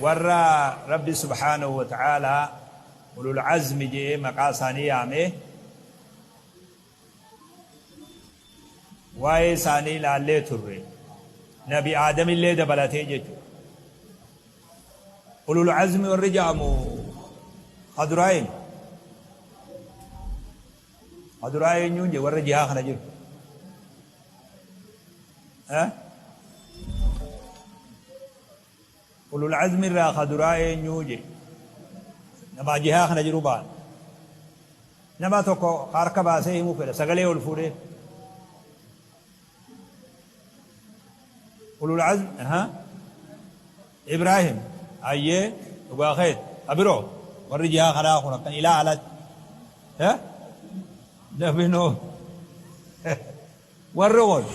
Warra Rabbi subhaanahu wa ta'aalaa ulul azmi je'ee maqaa isaanii yaame, waa'ee isaanii ilaallee turre. Nabi Aadamillee dabalatee jechuudha. Ulul azmi warri ja'amu ka duraa eenyu? Ka duraa eenyuun je warra jihaa kana jiru? Eh? Ulul azmi irraa ka duraa eenyuu je? Nama jihaa kana jiru ba'an. Nama tokko harka baasee himuu fedha sagalee ol fuudhee. Ulul azm aha Ibrahim hayyee dhugaa keet ka biroo warri jihaa kanaa kun akkan ilaa alatti eh nabi nuh warri kun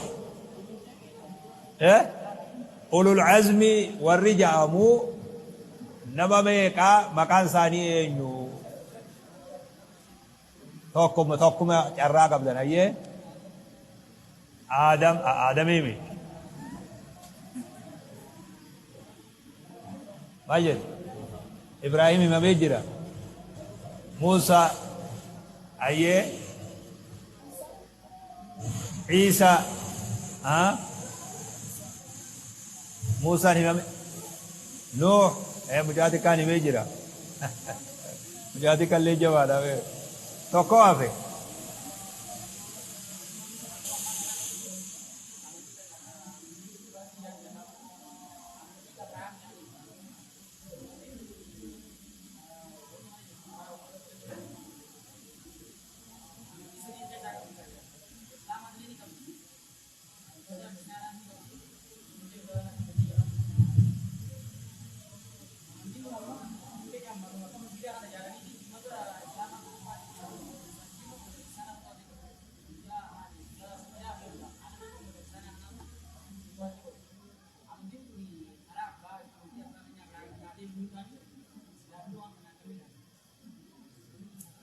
eh ulul azmi warri ja'amu nama meeqaa maqaan isaanii eenyu Tokkuma tokkuma carraa qabdan hayyee. Aadam Aadamii miti. Maal jedhe? Ibraahim himamee jira. Muusaa hayyee. Ciisaa haa Muusaan himame Nuuh ee mucaa xiqqaan himee jira. Mucaa xiqqallee jabaadha bee. Tokko hafe.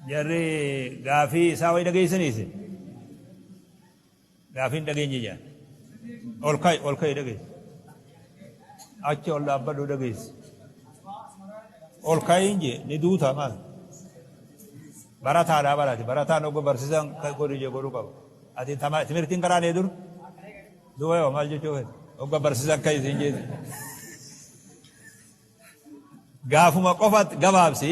Jarri gaafii isaa wayi dhageessanii isin? Gaafii hin dhageenye jedhan. Ol ka'i ol ka'i dhageessi. Achi ol dhaabbadhu dhageessi. Ol ka'iin jee ni duuta maal? Barataadhaa barate barataan ogga barsiisaan godhu jee godhuu qaba. Ati timirtiin karaa nee dur? Duuba yoo maal jechuu feete? Ogga barsiisaan ka'i siin jeeti. Gaafuma qofa gabaabsi.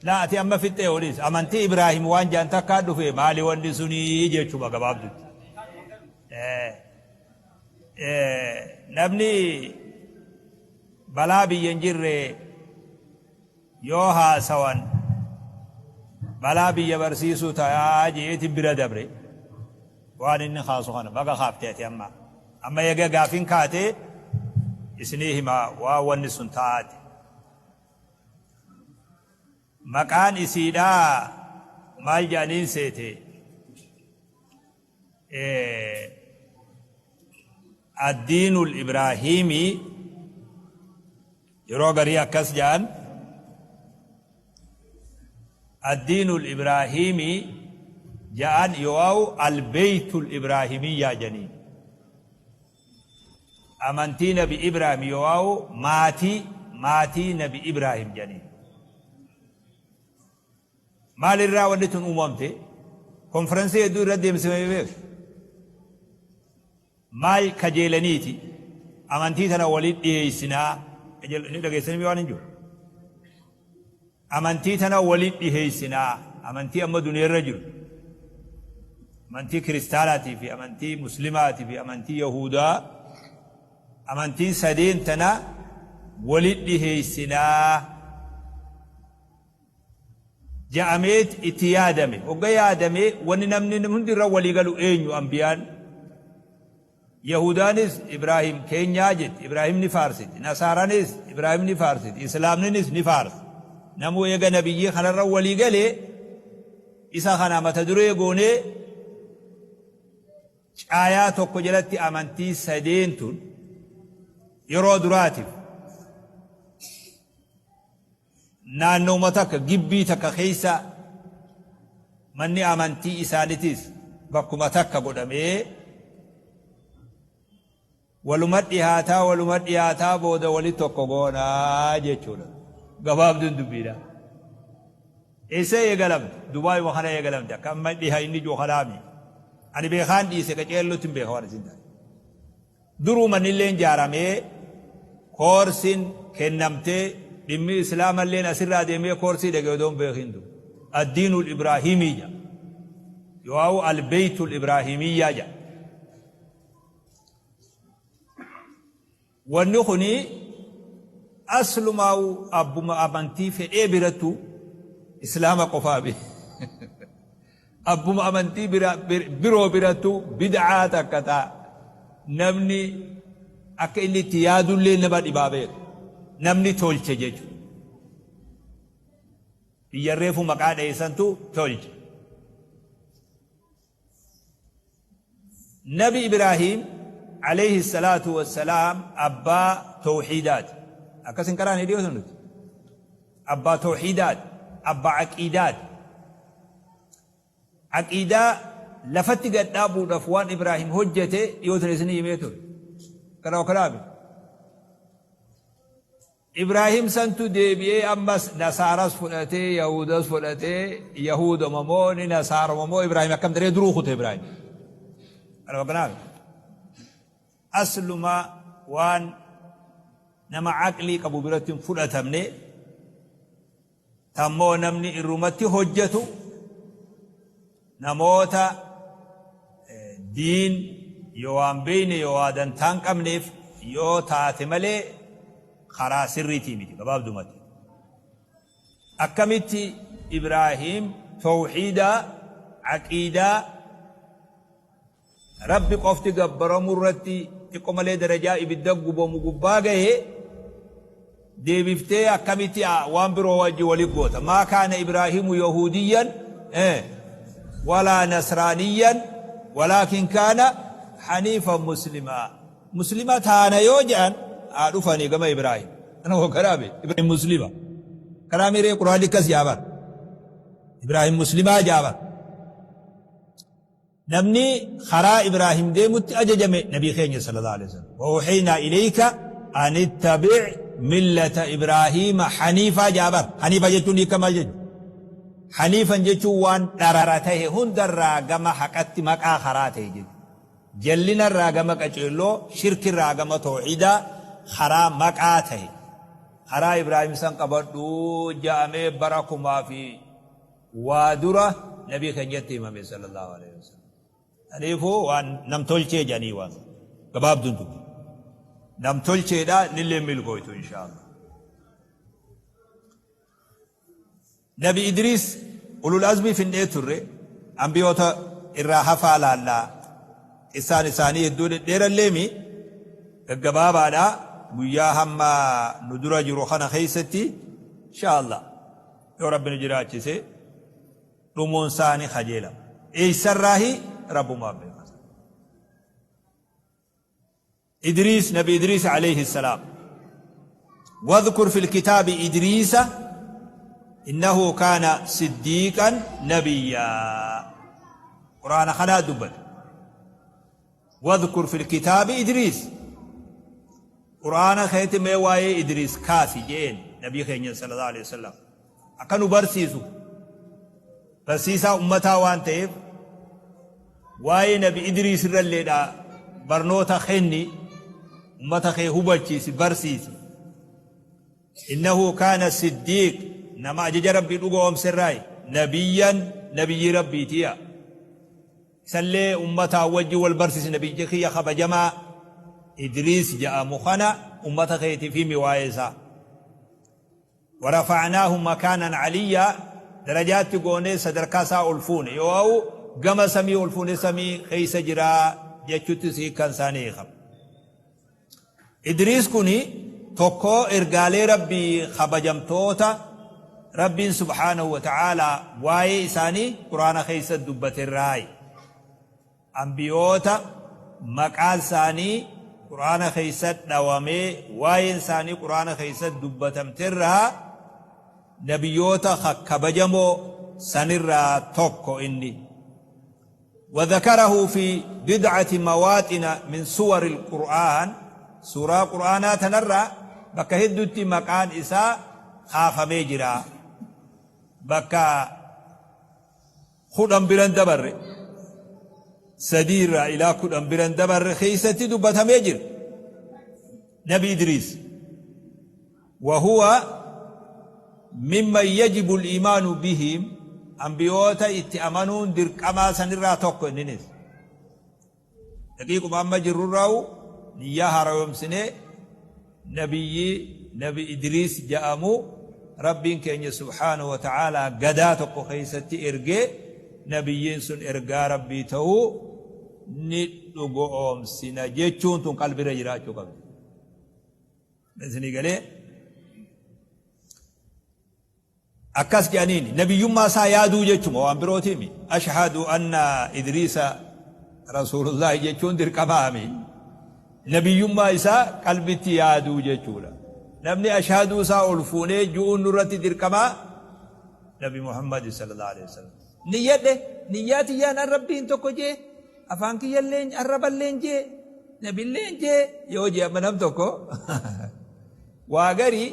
Laa ati amma fixxee olis amantii Ibraahim waan jaan takkaa dhufe maali wanni sunii jechuma gabaabdutti. Namni Balaa biyya hin jirre yoo haasawan balaa biyya barsiisuu ta'a je'eetin bira dabre. Waan inni kaasu kana baga kaafte ati amma. Amma eega gaafin kaate isinii hima waan wanni sun taate. Maqaan isiidhaa maal je'aniin seete? Addiinul Ibraahiimii yeroo garii akkas ja'an Addiinul Ibraahiimii ja'an yoo'au Albeeytul Ibraahimiyyaa janiin. Amantii Nabi Ibraahim yoo'au maatii maatii Nabi Ibraahim janiin. Maal irraa wanni tun uumamte? Konfiransii hedduu irra deemsifame beeku. Maal kajeelaniiti? Amantii tana waliin dhiheessinaa. Ni dhageessanii waan hin jiru. Amantii tana waliin dhiheessinaa. Amantii amma duniyaa irra jiru. Amantii kiristaanaatii fi amantii muslimaatii fi amantii yahudaa. Amantiin sadeen tana waliin dhiheessinaa. Ja'ameet itti yaadame. Hogga yaadame wanni namni hundi irra walii galu eenyu anbiyaan? Yahuudaanis Ibraahim keenyaa jetti, Ibraahim ni faarsiti. Nasaaranis Ibraahim ni faarsiti, Islaamninis ni faarsa. Namuu eega nabiyyii kanarra walii gale isa kana mata duree goonee Caayaa tokko jalatti amantii sadeen tun yeroo duraatiif. Naannooma takka gibbii takka keessa manni amantii isaanitis bakkuma takka godhamee waluma dhihaataa waluma dhihaataa booda wali tokko goonaa jechuudha. Gabaabduun dubbiidha. Eessa eegalamte? Dubaayuma kana eegalamte. Akka amma dhiha inni jiru kanaami. Ani beekaan dhiise qaceellutti hin beeka waan isin taate. Duruu mannilleen jaaramee koorsiin kennamtee dhimmi Islaamalleen asirraa deemee koorsii dhaqe odoo hin beekin du. Addiinul Ibraahimii jedha. Yoo'aawu Albeeytul Ibraahimiyyaa jedha. Wanni kuni aslumaa'u abbuma amantii fedhee birattu Islaama qofaa bi. Abbuma amantii biroo birattu bid'aa takka ta namni akka inni itti yaadullee nama dhibaa beeka. Namni tolche jechuudha. Biyya reefu maqaa dheessantu tolche. Nabi Ibraahiim alayhi salaatu wassalaam abbaa tawhiidaati. Akkas hin qaraane dhiyoo nuti. Abbaa tawhiidaati. Abbaa aqiidaati. Aqiidaa lafatti gad dhaabuudhaaf waan Ibraahim hojjete dhiyoo tana isinii himee ture. Kana kanaafi. Ibraahim santu deebi'ee ammas Nasaaras fudhatee Yahuudas fudhatee Yahuudoma moo ni Nasaaroma moo Ibraahim akkam ta'ee duruu kute Ibraahim. Kana kanaaf asluma waan nama aqlii qabu biratti hin fudhatamne tammoo namni irrumatti hojjetu namoota diin yoo waan beeyne yoo waa dantaa hin qabneef yoo taate malee karaa sirriitii miti gabaabdumatti. Akkamitti Ibraahiim tawhiidaa, aqiidaa, Rabbi qofti gabbaramuu irratti xiqqo malee darajaa ibidda gubamu gubbaa gahe deebiftee akkamitti waan biroo wajji wali goota? Maa kaana Ibraahimu yahuudiyyan walaa nasraaniyyan walaakin kaana haniifan muslimaa. Muslima taana yoo jedhan haa dhufanii gama Ibraahim. Kana hoo karaa be Ibraahim muslima. Karaa miree Quraanni akkas jaabar. Ibraahim muslimaa jaabar. Namni karaa Ibraahim deemutti ajajame Nabii keenya sallallahu alaihi wasallam. Wa uhiynaa ilayka an ittabi' millata Ibraahiima haniifaa jaabar. Haniifa jechuun hiika maal jechuudha? Haniifan jechuun waan dharara tahe hundarraa gama haqatti maqaa karaa ta'e jechuudha. Jallinarraa gama qaceelloo, shirkirraa gama tawhiidaa karaa maqaa tahe. Karaa Ibraahim san qabadhu ja'amee bara kumaa fi waa dura nabii keenyatti himame sallallahu alaihi wasallam. Kanaafuu waan namtolchee jedhanii waan gabaabduun dubbi. Namtolcheedha nillee milkooytu inshaallah. Nabi Idriis ulul azmii finnee turre ambiyoota irraa hafaa laallaa qissaan isaanii hedduu dhedheeralleemi gaggabaabaadha guyyaa hamma nu dura jiru kana keessatti inshaallah. Yoo Rabbi nu jiraachise dhumuun isaa ni kajeelama. Eessarraahi Rabbumaan beeka. Idriis Nabi Idriis alayhi salaam. Wadhkur fil kitaabi Idriisa innahu kaana siddiiqan nabiyyaa. Quraana kanaa dubbate. Wadhkur fil kitaabi Idriis. Qur'aana keetti mee waa'ee Idriis kaasi je'een Nabii keenya sallallahu alaihi wasallam. Akka nu barsiisu barsiisaa ummataa waan ta'eef waa'ee Nabi Idriis irralleedha barnoota kenni ummata kee hubachiisi barsiisi. Innahu kaana siddiiq nama ajaja Rabbii dhugoomserraayi nabiyyan nabiyyii Rabbiitiya. Isallee ummataan wajji wal barsiisi nabiyyi kiyya kabajamaa Idriis ja'amu kana ummata keetiif himi waa'ee isaa. Warafa'naahu makaanan aliyyaa darajaatti goonee sadarkaa isaa ol fuune yoo gama samii ol fuune samii keessa jiraa jechuttis hiikkaan isaa ni hiikama. Idriis kuni tokko ergaalee Rabbii kabajamtoota Rabbiin subhaanahu wa ta'aalaa waa'ee isaanii Qur'aana keessa dubbaterraayi. Anbiyoota maqaan isaanii Qur'aana keessa dhawamee waa'een isaanii Qur'aana keessa dubbatamterraa Nabiyyoota kabajamoo sanirraa tokko inni. وذكره في بضعة مواطن من سور القرآن سورة قرآنات تنرى بك هدوتي مكان إساء خاف ميجرا بك خدام بران دبر سدير إلى كدام بران دبر خيستي دبتا ميجر نبي إدريس وهو ممن يجب الإيمان بهم أنبيوتا اتأمنون درقما سنرا توكو نينيس دقيقة ما جرراو نيا هراوم سنة نبي إدريس جاءمو ربين كين سبحانه وتعالى قداتك خيستي إرقي نبيين سن إرقا ربي تو ندقوم سنة جيتشون تون قلبي رجراتشو قبل نسني قالي akkas jedhaniin nabiyyummaa isaa yaaduu jechuma waan birootiimi ashhadu anna Idriisa rasuulullaahi jechuun dirqamaami nabiyyummaa isaa qalbitti yaaduu jechuudha namni ashhaduu isaa ol fuunee ju'uun nurratti dirqamaa nabi Muhammad sallallahu alaihi wasallam niyyadhe niyyaa tiyyaan an rabbiin tokko jee afaan kiyyalleen arraballeen jee nabilleen jee yoo jee amma nam tokko waa garii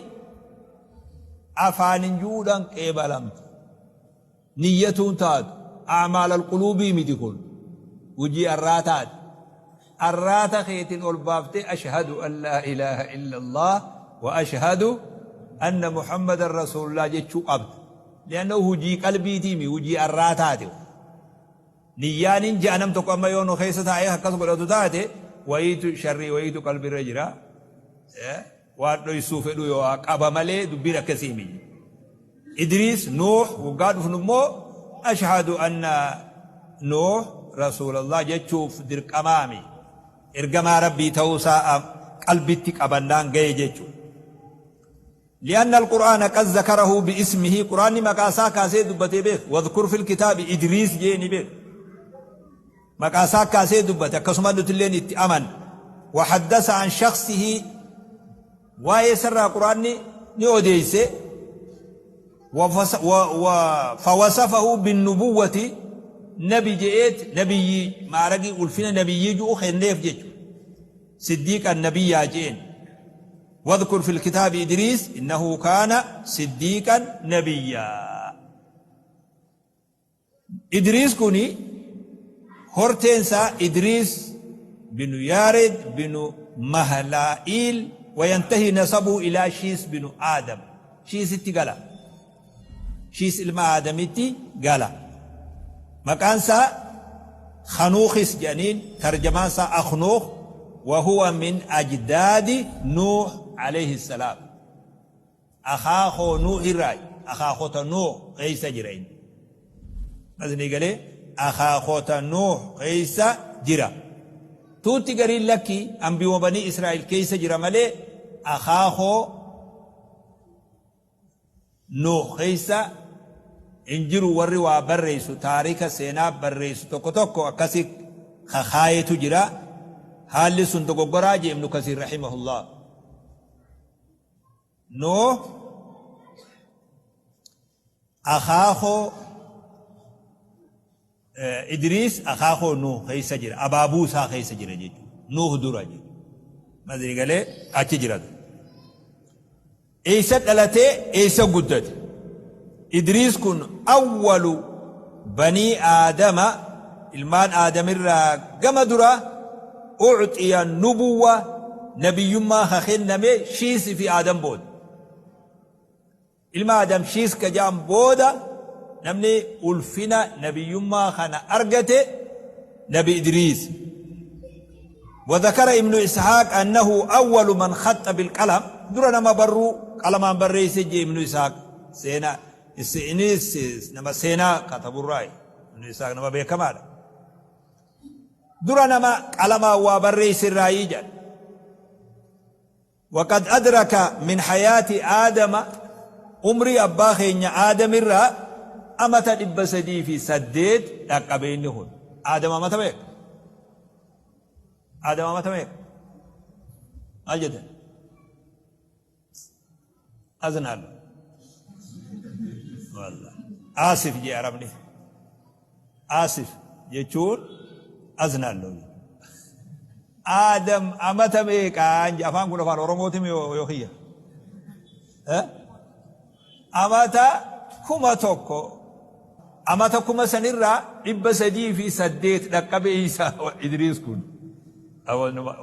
afaanin ju'uudhaan qeebalamtu niyyatuun taatu a'maal alquluubii miti kun hujii arraataati arraata keetiin ol baaftee ashhadu an laa ilaaha illa allah wa ashhadu anna muhammadan rasuulullah jechuu qabda li'annahu hujii qalbiitiimi hujii arraataati niyyaanin je'a nam tokko amma yoo nu keessa taa'ee akkas godhatu taate wayiitu sharrii wayiitu qalbiirra jira waan dhoysuu fedhu yoo qaba malee dubbiin akkasii miti. Idriis Nuuh waggaa dhufnu immoo ashhadu anna Nuuh rasuulallah jechuuf dirqamaami. Ergamaa rabbii ta'uusaa qalbitti qabannaan gahe jechuudha. لأن القرآن قد ذكره باسمه قرآن مقاسا كاسي دبتي بيك واذكر في الكتاب إدريس جيني بيك مقاسا كاسي دبتي كسما نتلين اتأمن وحدث عن شخصه waa'ee isarraa quraanni ni odeeyse fawasafahu binnubuwwati nabi je'eet nabiyyii maaragii ulfina nabiyyii ju'u kenneef jechu siddiiqan nabiyyaa je'een واذكر في الكتاب إدريس إنه كان صديقا نبيا إدريس كوني هورتينسا إدريس بن يارد بن مهلائيل وينتهي نسبه إلى شيس بن آدم شيس اتقلا شيس إلما آدمتي قال مكانسا خنوخس جنين ترجمانسا أخنوخ وهو من أجداد نوح عليه السلام أخاخو نوح الراي أخاخو نوح قيس جرين مثلا قال أخاخو نوح قيس جرا توتي قرين لك أنبياء بني إسرائيل كيس جرا ملي أخاخو نوح قيس injiru warri waa barreessu taarika seenaa barreessu tokko tokko akkasi kakaayetu jira haalli sun dogoggoraa jee Ibnu Kasiir rahimahullah Nuuh akaakoo Idriis akaakoo Nuuh keessa jira abaabuu isaa keessa jira jechuudha Nuuh dura jechuudha madri galee achi jira eessa dhalatee eessa guddate Idriis kun awwalu banii Aadama ilmaan Aadamirraa gama dura ucxiya nubuwwa nabiyyummaa ka kenname Shiisi fi Aadam booda. Ilma Aadam Shiis ka jedhan booda namni ulfina nabiyyummaa kana argate Nabi Idriis. وذكر ابن إسحاق أنه أول من خط بالقلم درا نما برو قلمان بريس ابن إسحاق سينا إنيس نما سينا كتب الرأي ابن إسحاق نما بيكمال درا نما قلما وبريس الرأي جل وقد أدرك من حياة آدم عمري أباخي آدم الرا أمت إبسدي في سديد لقبينهن آدم أمت بيك آدم أمت بيك أجد أزنال Wallah. Asif jee Arabni. Asif jechuun aznaallo. Aadam amata meeqaan je afaan kun afaan Oromootim yoo kiyya. Amata 1000 amata kuma sanirraa 308 dhaqqabe Iisaa Idriis kun.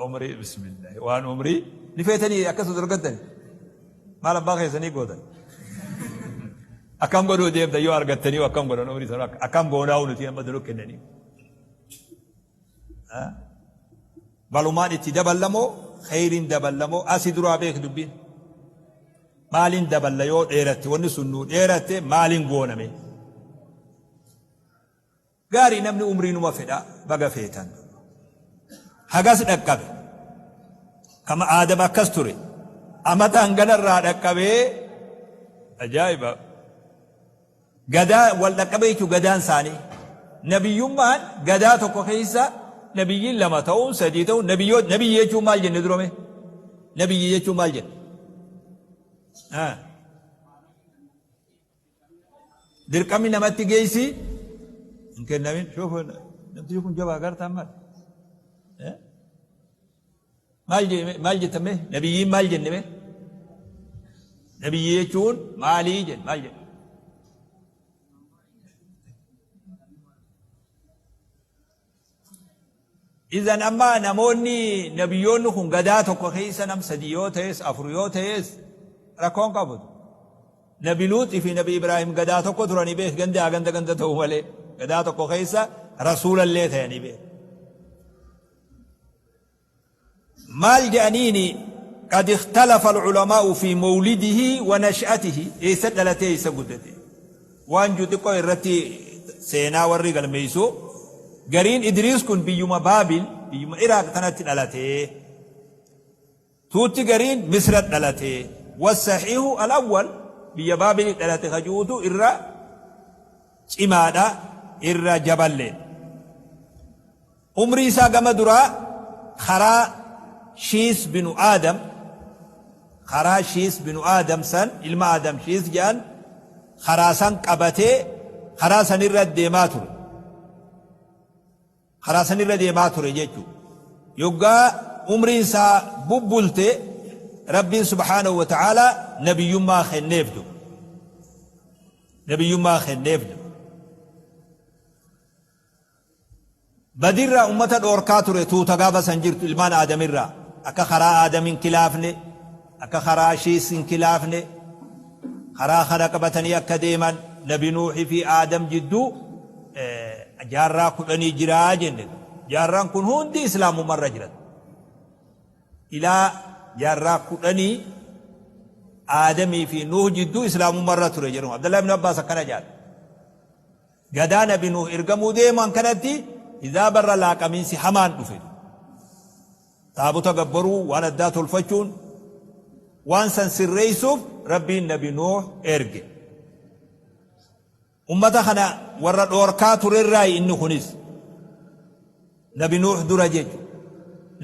Umrii bismillah waan umrii ni feetanii akkasuma dorgattani. Maal abbaa keessanii gootan? Akkam godhuu deemtan yoo argattanii akkam godhan umrii sana akkam goonaa nuti amma dura kennanii. Balumaan itti daballamoo kheyriin daballamoo asi duraa beek dubbiin. Maaliin daballa yoo dheeratte wanni sun nuu dheeratte maaliin gooname. Gaarii namni umrii numa fedha baga feetan. Hagas dhaqqabe. Kama Aadam akkas ture. Amata hanganarraa dhaqqabee ajaa'iba. Gadaa wal dhaqqabe jechuun gadaan isaanii. Nabiyyummaan gadaa tokko keessa nabiyyiin lama ta'uun sadii ta'uun nabiyyoot nabiyyi jechuun maal jenne durame? Nabiyyi jechuun maal jenne? Dirqamni namatti geessi hin kennamin. Shuuf namtichi kun jabaa gartaan maal? Maal jenne maal jettame? Nabiyyiin maal jenne mee? Nabiyyi jechuun maalii jenne maal jenne? Izan amma namoonni nabiyyoonni kun gadaa tokko keessa nam sadi yoo ta'es afur yoo ta'es rakkoon qabu. Nabi Luuxi fi Nabi Ibraahim gadaa tokko turanii beek ganda haa ganda ganda ta'u malee gadaa tokko keessa rasuulallee ta'anii beek. Maal je'aniini qad ikhtalafa al-ulamaa'u fi mawlidihi wa nash'atihi eessa dhalatee eessa guddate waan jiru xiqqoo irratti seenaa warri galmeessu gariin Idriis kun biyyuma Baabil biyyuma Iraaq tanatti dhalatee tuutti gariin Misra dhalate wasahihu al-awwal biyya Baabilii dhalate ka ji'utu irra cimaadha irra jaballee. Umrii isaa gama duraa karaa Shiis binu Aadam, karaa Shiis binu Aadam san, ilma Aadam Shiis jedhan, karaa san qabatee karaa sanirra deemaa ture. Karaa sanirra deemaa ture jechuudha. Yoggaa umriin isaa bubbulte Rabbiin subhaanahu wa ta'aalaa nabiyyummaa kenneef duba. Nabiyyummaa kenneef duba. Badiirraa ummata dhoorkaa ture tuuta gaafa san jirtu ilmaan Aadamirraa akka karaa Aadam hin kilaafne akka karaa Shiis hin kilaafne karaa kana qabatanii akka deeman Nabi Nuuhi fi Aadam jidduu jaarraa kudhanii jiraa jenne jaarraan kun hundi islaamumarra jiran ilaa jaarraa kudhanii Aadamii fi Nuuh jidduu islaamumarra ture jedhamu Abdallah ibn Abbaas akkana jedha Gadaa Nabi Nuuh ergamuu deeman kanatti hizaabarra laaqamiinsi hamaan dhufe. Taabuta gabbaruu, waan addaa tolfachuun, waan san sirreessuuf Rabbiin Nabi Nuuh erge. Ummata kana warra dhoorkaa turerraayi inni kunis. Nabi Nuuh dura jechu.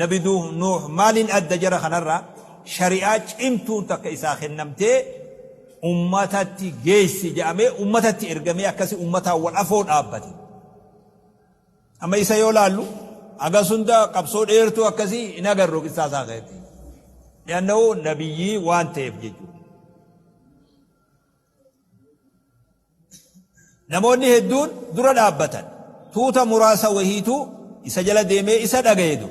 Nabi Nuuh maaliin adda jara kanarraa? Shari'aa cimtuun takka isaa kennamtee ummatatti geessi jedhamee ummatatti ergamee akkasi ummataan wal afoo dhaabbate. Amma isa yoo laallu hagas hunda qabsoo dheertuu akkasii hin agarru qissaa isaa keessatti. Li'annahu nabiyyii waan ta'eef jechuudha. Namoonni hedduun dura dhaabbatan. Tuuta muraasa wahiitu isa jala deemee isa dhagaye du.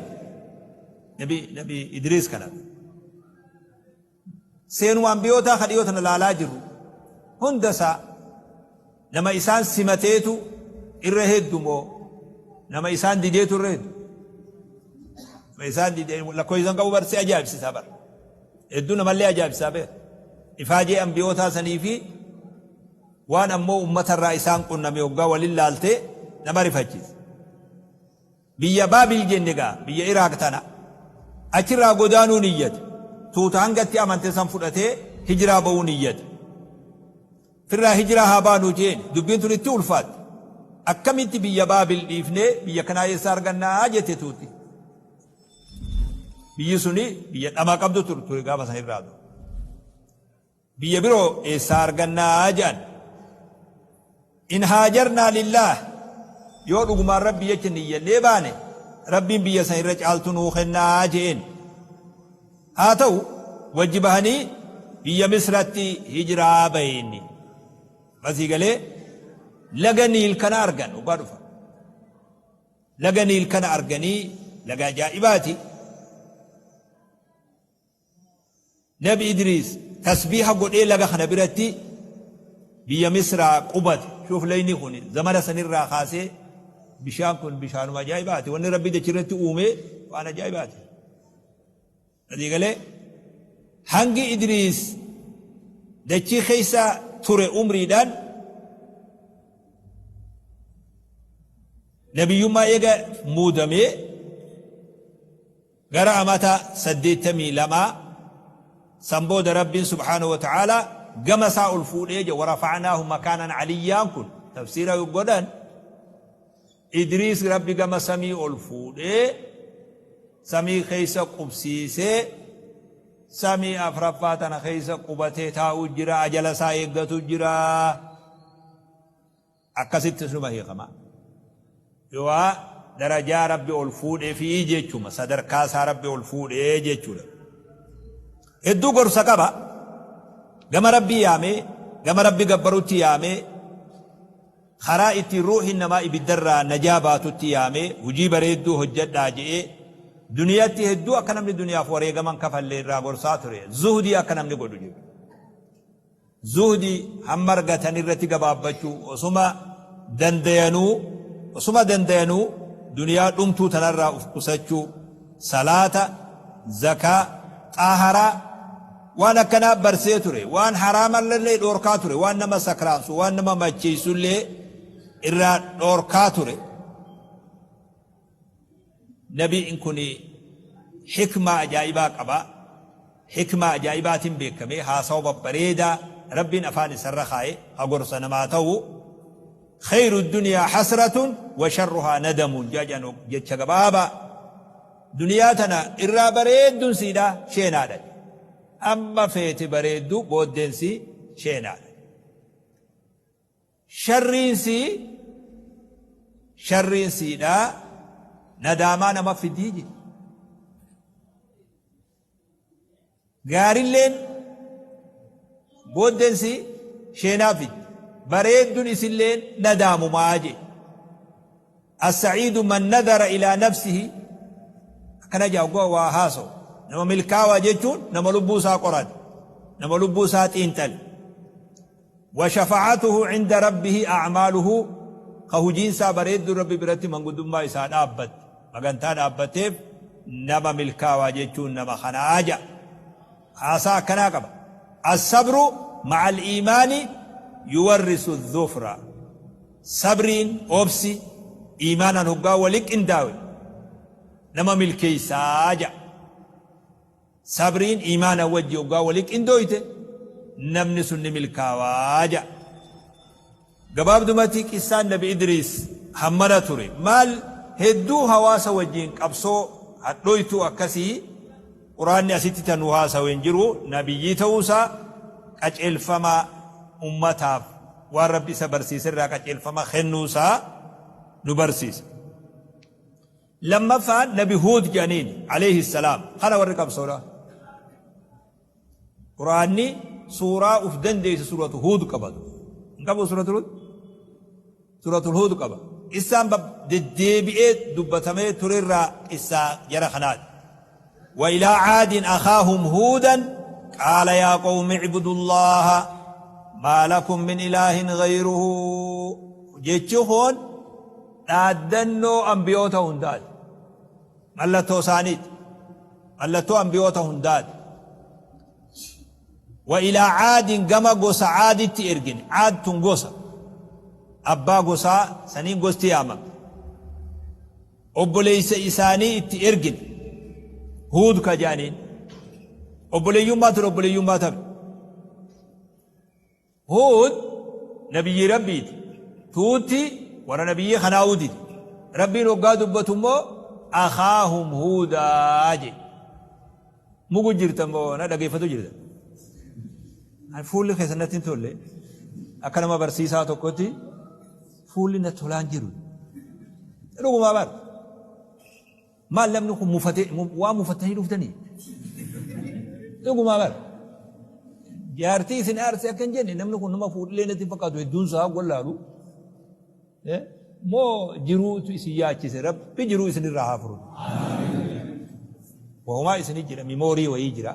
Nabi, Nabi Idriis kana. Seenuma ambiyootaa ka dhiyoo tana laalaa jirru hunda isaa nama isaan simateetu irra heddu moo nama isaan dideetu irra heddu? Nama isaan didee lakkoofsa qabu bar si ajaa'ibsiisa bar. Hedduu namallee ajaa'ibsiisaa beeka. Ifaajee ambiyootaa sanii fi waan ammoo ummatarraa isaan qunname hoggaa walin laalte nama rifachiisa. Biyya Baabil jenne gaa biyya Iraaq tana achirraa godaanuu niyyate. Tuuta hanga itti amante san fudhatee hijiraa ba'uu niyyate. Firraa hijiraa haa baanuu jeen dubbiin tun itti ulfaatte. Akkamitti biyya Baabil dhiifnee biyya kanaa eessaa argannaa jette tuuti. Biyyi suni biyya dhama qabdu ture gaafa san irraa. Biyya biroo eessaa argannaa jedhan. In haajarnaa lillaah yoo dhugumaan Rabbii jecha niyyannee baane Rabbiin biyya san irra caaltu nuu kennaa je'een. Haa ta'u wajji bahanii biyya Misratti hijraa bahe inni. Masii galee laga Niil kana argan hoggaa dhufa. Laga Niil kana arganii laga ajaa'ibaati. Nabi Idriis tasbiiha godhee laga kana biratti biyya Misraa qubate. Shuuf layni kun zamana sanirraa kaasee bishaan kun bishaanuma ajaa'ibaati. Wanni Rabbi dachirratti uume waan ajaa'ibaati. Adii galee hangi Idriis dachii keessa ture umriidhaan nabiyyummaa eega muudamee Gara amata 82 san booda Rabbiin subhaanahu wa ta'aalaa gama isaa ol fuudhee jedhe warafa'naahu makaanan aliyyaan kun tafsiira godhan Idriis Rabbi gama samii ol fuudhee samii keessa qubsiisee samii afraffaa tana keessa qubatee taa'uu jira ajala isaa eeggatu jira. Akkasittis numa hiikama. Yoo darajaa Rabbi ol fuudheefii jechuma sadarkaa isaa Rabbi ol fuudhee jechuudha. Hedduu gorsa qaba. Gama Rabbii yaamee, gama Rabbi gabbarutti yaamee, karaa ittiin ruuhiin namaa ibiddarraa najaa baatutti yaamee, hujii bareedduu hojjadhaa je'ee, duniyatti hedduu akka namni duniyaaf wareegaman kafallee irraa gorsaa ture. Zuhdii akka namni godhu jedhu. Zuhdi, hamma argatan irratti gabaabbachuu, osuma dandayanuu osuma dandayanuu duniyaa dhumtuu tanarraa uf qusachuu, salaata, zakaa, xaaharaa, waan akkanaa barsee ture. Waan haraamallee dhoorkaa ture. Waan nama sakraansu, waan nama macheessullee irraa dhoorkaa ture. Nabiin kuni hikmaa ajaa'ibaa qaba. Hikmaa ajaa'ibaatiin beekame, haasawa babbareedaa Rabbiin afaan isarra kaaye, ka gorsa namaa ta'u. Khayru duniyaa hasratun wa sharruhaa nadamun jedhan jecha gabaabaa. Duniyaa tana irraa bareedduun siidha sheenaadha. Amma feete bareeddu booddeen sii sheenaadha. Sharriin sii sharriin siidha nadaamaa nama fidii jedhe. Gaarilleen booddeen sii sheenaa fiddi. Bareeddun isilleen nadaamumaa jedhe. As-sa'iidu man nadara ilaa nafsihi akkana jaa oggaa waa haasawu. Nama milkaawaa jechuun nama lubbuu isaa qorate, nama lubbuu isaa xiinxale. Wa shafa'atuhu 'inda rabbihi a'maaluhu ka hujiin isaa bareedduun Rabbi biratti manguddummaa isaa dhaabbatte, magantaa dhaabbatteef nama milkaawaa jechuun nama kanaa ja'a. Haasaa akkanaa qaba. As-sabru ma'al iimaani yuwarrisu dhufra. Sabriin, obsi, iimaanaan hoggaa wali qindaawe nama milkeeysaa ja'a. Sabriin iimaana wajji hoggaa wali qindooyte namni sun ni milkaawaa ja'a. Gabaabdumatti qissaan Nabi Idriis hammana ture. Maal hedduu hawaasa wajjiin qabsoo hadhooytuu akkasii Qur'aanni asitti ta nu haasawe hin jiru. Nabiyyii ta'uu isaa qaceelfama ummataaf waan Rabbi isa barsiise irraa qaceelfama kennuu isaa nu barsiisa. Lammaffaan Nabi Huud jedhaniin alayhi salaam kana warri qabsoodha. Qur'aanni suuraa uf dandeessu suuratu Huud qabatu. Hin qabu suuratu Huud? Suuratul Huud qaba. Qissaan deddeebi'ee dubbatamee turerraa qissaa jara kanaati. Wa ilaa caadin akhaahum huudan qaala yaa qawmi icbudullaaha maa lakum min ilaahin ghayruhu jechi kun dhaaddannoo ambiyoota hundaati. Mallattoo isaaniiti. Mallattoo ambiyoota hundaati. Wa ilaa caadin gama gosa caaditti ergine. Caad tun gosa. Abbaa gosaa saniin gosti yaamamte. Obboleessa isaanii itti ergine. Huud ka jedhaniin. Obboleeyyummaa tun obboleeyyummaa tami. Huud nabiyyii Rabbiiti. Tuutti warra nabiyyii kanaa'uu dide. Rabbiin hoggaa dubbatu immoo akhaahum huudaa jedhe. Mugu jirta moo na dhageeffatu jirta? Fuulli keessan natti hin tolle. Akka nama barsiisaa tokkotti Fuulli na tolaan jiru. Dhugumaa bar. Maal namni kun mufatee waan mufattanii dhuftanii? Dhugumaa bar. Jaartii isin aarse akka hin jenne namni kun nama fuudhilee natti hin fakkaatu hedduun isaa wallaalu. Moo jiruutu isin yaachise rabbi jiruu isin irraa haa furu. Wahumaa isin jira mimoorii wayii jira.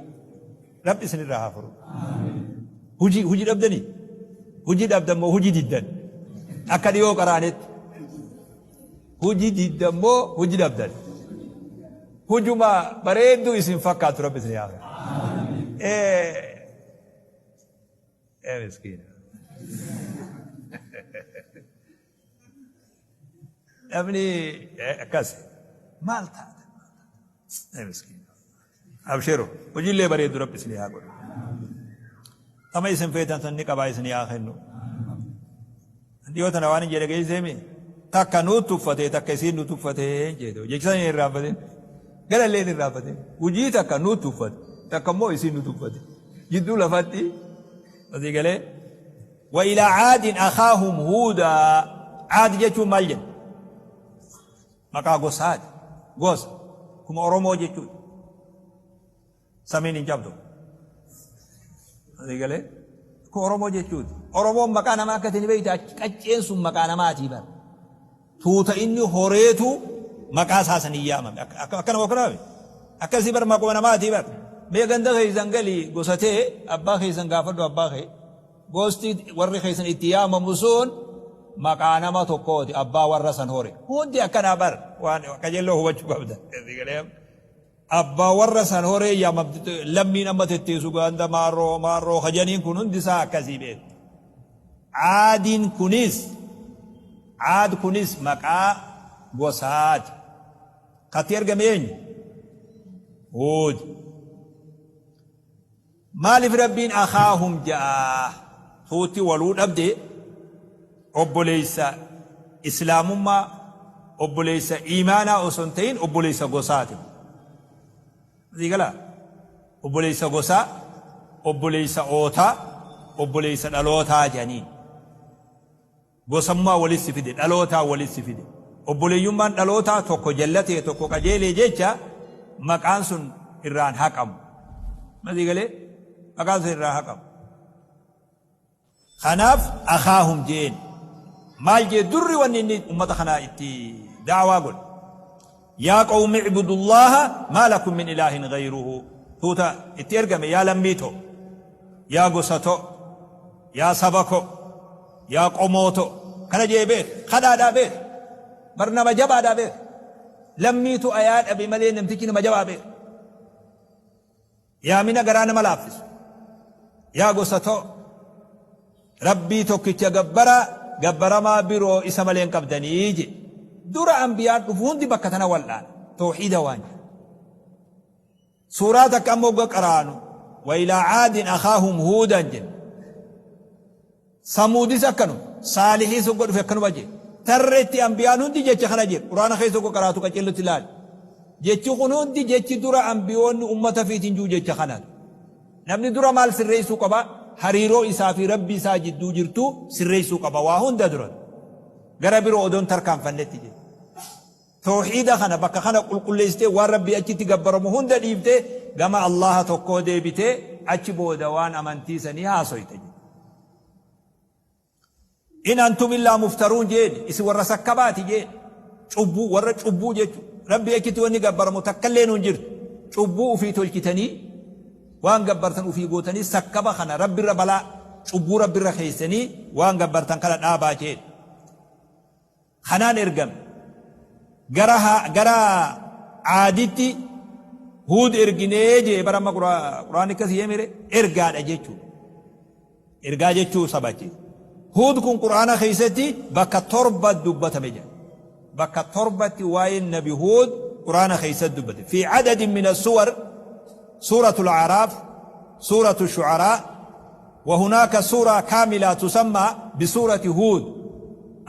Rabbi isin irraa haa furu. Hujii hujii dhabdanii? Hujii dhabdan moo hujii diddan? Akka dhiyoo qaraanetti. Hujii diddan moo hujii dhabdan? Hujuma bareedduu isin fakkaatu rabbi isin haa furu. Ee miskiina. Namni akkas maal taata? Ee miskiina. Abshiru hojiilee bareeddu rabbi isinii haa godhu. Tama isin feetan san ni qabaa isinii haa kennu. Dhiyoo tana waan hin jedhe geesseemi takka nuu tuffatee takka isiin nu tuffatee jedhe jecha san hin irraanfatin. Galallee hin irraanfatin. Hojii takka nuu tuffate takka immoo isiin nu tuffate. Jidduu lafatti asii galee wa ilaa caadin akaahum huudaa caad jechuun maal jenna? Maqaa gosaati. Gosa. Kuma Oromoo jechuudha. Samiin hin cabdu. Asii galee kun Oromoo jechuuti. Oromoon maqaa namaa akka ta'e ni beekta. Qacceen sun maqaa namaatii bara. Tuuta inni horeetu maqaa isaa sanii yaamame. Akkana akkana akkasii bar maquma namaatii bar. Mee ganda keessan gali gosa ta'e abbaa keessan gaafadhu abbaa kee. Gosti warri keessan itti yaamamu sun maqaa nama tokkooti abbaa warra san hore. Hundi akkanaa bar waan qajeelloo hubachuu qabda. Abbaa warra san horee yaamamti lammiin amma tetteessu ganda maarroo maarroo kajaniin kun hundi isaa akkasii beeku. Aadiin kunis aad kunis maqaa gosaati. Katti ergame eenyu? Huud. Maaliif Rabbiin akhaahum ja'a? Tuutti waluu dhabde obboleessa Islaamummaa, obboleessa iimaanaa osoo hin ta'in obboleessa gosaati. Sii galaa? Obboleessa gosaa, obboleessa ootaa, obboleessa dhalootaa jedhaniin. Gosammaa walitti si fide, dhalootaan walitti si fide. Obboleeyyummaan dhalootaa tokko jallatee tokko qajeelee jecha maqaan sun irraan haqamu. Ma sii galee? Maqaan sun irraa haqamu. Kanaaf akhaahum jeen. Maal jee durri wanni inni ummata kanaa itti da'awaa godhe. Yaa qawmi icbudullaaha maa lakum min ilaahin gayruhu. Tuuta itti ergame yaa lammii too, yaa gosa too, yaa saba koo, yaa qomoo too. Kana jee beek, kadhaadhaa beek. Bar nama jabaadhaa beek. Lammiitu ayaa dhabe malee namtichi nama jabaa beek. Yaamina garaa nama laaffisu. Yaa gosa too, Rabbii tokkicha gabbaraa, gabbaramaa biroo isa malee hin qabdanii jedhe. Dura anbiyaan dhufu hundi bakka tana wal'aana. Tawhiida waan jedhu. Suuraa takka ammoo hogga qaraanu wa ilaa caadin akhaahum huudan jenna. Samuudis akkanuma. Saalihis hogga dhufe akkanuma jedhe. Tarreetti anbiyaan hundi jecha kana jedhe. Qur'aana keessa hogga qaraatu qaceellotti ilaali. Jechi kun hundi jechi dura anbiyoonni ummata fiitiin jiru jecha kana. Namni dura maal sirreessuu qaba? Hariiroo isaa fi Rabbii isaa jidduu jirtu sirreessuu qaba waa hunda dura. Gara biroo odoon tarkaanfannetti jedhe. Tawhiida kana bakka kana qulqulleessitee waan Rabbii achitti gabbaramu hunda dhiiftee gama Allaaha tokkoo deebitee achi booda waan amantii sanii haasoyta jedhe. In antum illaa muftaruun jeen isin warra sakkabaati jeen cubbuu warra cubbuu jechu Rabbii achitti wanni gabbaramu takkallee nuun jirtu cubbuu ufii tolchitanii waan gabbartan ufii gootanii sakkaba kana Rabbirra balaa cubbuu Rabbirra keessanii waan gabbartan kana dhaabaa jeen. Kanaan ergame. Gara gara Aaditti Huud erginee jee bara amma Qur'aanni akkas jee mire ergaadha jechuudha. Ergaa jechuu sabachi. Huud kun Qur'aana keessatti bakka torba dubbatame jedha. Bakka torbatti waa'een Nabi Huud Qur'aana keessatti dubbate. Fi cadadin min as-suwar suuratul A'raaf, suuratul Shu'araa, Wahunaaka suuraa kaamilaa tusammaa bisuurati Huud.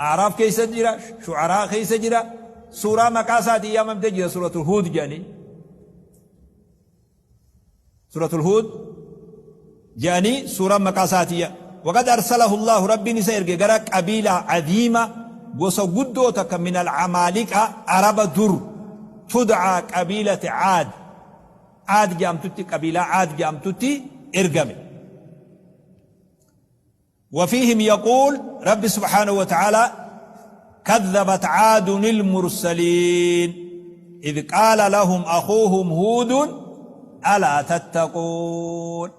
A'raaf keessa jira, Shu'araa keessa jira, suuraa maqaa isaatiin yaamamte jira suuratul Huud jedhanii. Suuratul Huud jedhanii suuraan maqaa isaatiin yaa. Waqad arsalahu Allaahu Rabbiin isa erge gara qabiilaa aziima Gosa guddoo takka min alcamaaliqa araba dur tudcaa qabiilati caad caad je'amtutti qabiilaa caad je'amtutti ergame. وفيهم يقول رب سبحانه وتعالى كذبت عاد المرسلين إذ قال لهم أخوهم هود ألا تتقون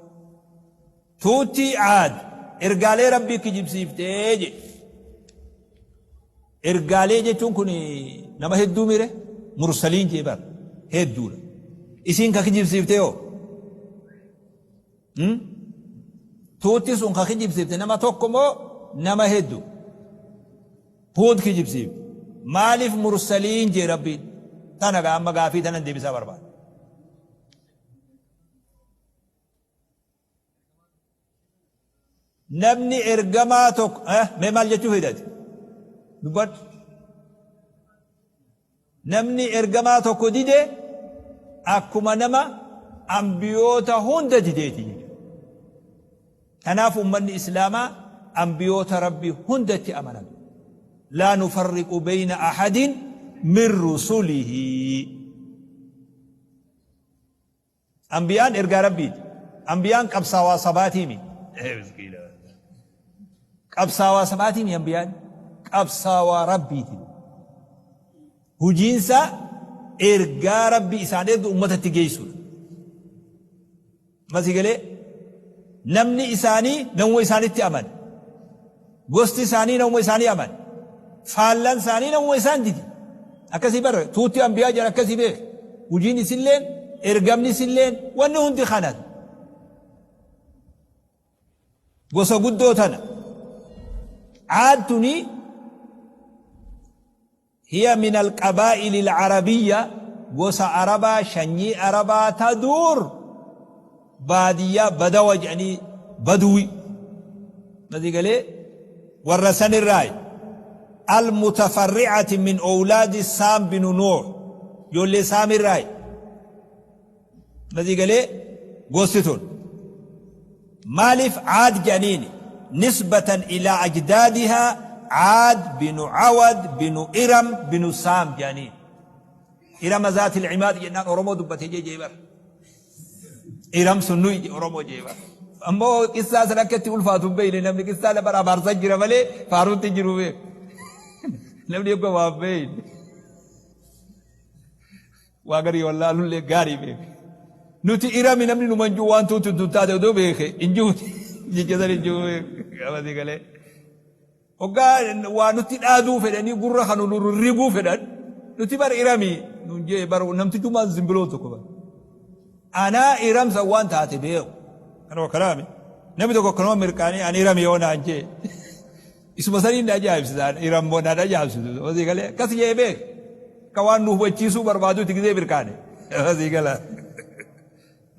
Tuutti Aad ergaalee Rabbii kijibsiiftee jedhe. Ergaalee jechuun kun nama hedduu mire mursaliin jee bar hedduudha. Isiin ka kijibsiiftee hoo? Tuutti sun ka kijibsiifte nama tokko moo nama hedduu? Huud kijibsiifte. Maaliif mursaliin jee Rabbiin? Tana gaa amma gaafii tanan deebisaa barbaada. Namni ergamaa tokko eh, mee maal jechuu fedhate? Dubbadhu. Namni ergamaa tokko dide akkuma nama ambiyoota hunda dideeti jechuudha. Kanaaf ummanni Islaamaa ambiyoota Rabbii hundatti amanatu. Laa nufarriqu beeyna ahadin min rusulihi. Anbiyaan ergaa Rabbiiti. Anbiyaan qabsaawaa sabaatii miti. Miskiina. Qabsaawaa sabaatii miti anbiyaan. Qabsaawaa Rabbiiti. Hujiinsa ergaa Rabbi isaan erge ummatatti geessuudha. Masii galee namni isaanii namuma isaanitti amane. Gosti isaanii namuma isaanii amane. Faallaan isaanii namuma isaan dide. Akkasii bara tuutti anbiyaa jedhan akkasii beek. Hujiin isilleen ergamni isilleen wanni hundi kana. Gosa guddoo tana. Aad tuni Hiya min alqabaa'ili al'arabiyya, gosa Arabaa, shanyii Arabaa ta dur baadiyyaa badawa jedhanii baduwi. Masii galee warra san irraayi. Almutafarri'ati min owlaadi Saam binu Nuuh, ijoollee Saam irraayi. Masii galee gosti tun. Maaliif Aad jedhaniini? Nisbatan ilaa ajdaadihaa Aad binu Awad binu Iram binu Saam jedhaniin. Irama zaatil cimaad jennaan Oromoo dubbate jee jee bar. Iram sun nuyi Oromoo jee bar. Ammoo qissaa san akka itti ulfaatu hin beekne namni qissaa lafa abaarsa jira malee faaruutti jiru beeku. Namni eegga waa hin beekne. Waa garii wallaalullee gaarii beeke. Nuti irami namni numan jiru waan tuutu tun taate odoo beeke hin jiruuti. Jecha san hin jiru qabate galee. Hoggaa waa nutti dhaaduu fedhanii gurra kan nu rurriguu fedhan nuti bar irami nun jee bar namtichumaan zimbiloo tokko bar. Anaa iramsa waan taate beeku. Kanuma kalaami. Namni tokko akkanuma mirqaanii ani irami yoo naan jee. Isuma saniin na ajaa'ibsisa iran moo naan ajaa'ibsisu osii galee akkas jee beek akka waan nu hubachiisuu barbaaduuti gisee birkaane osii gala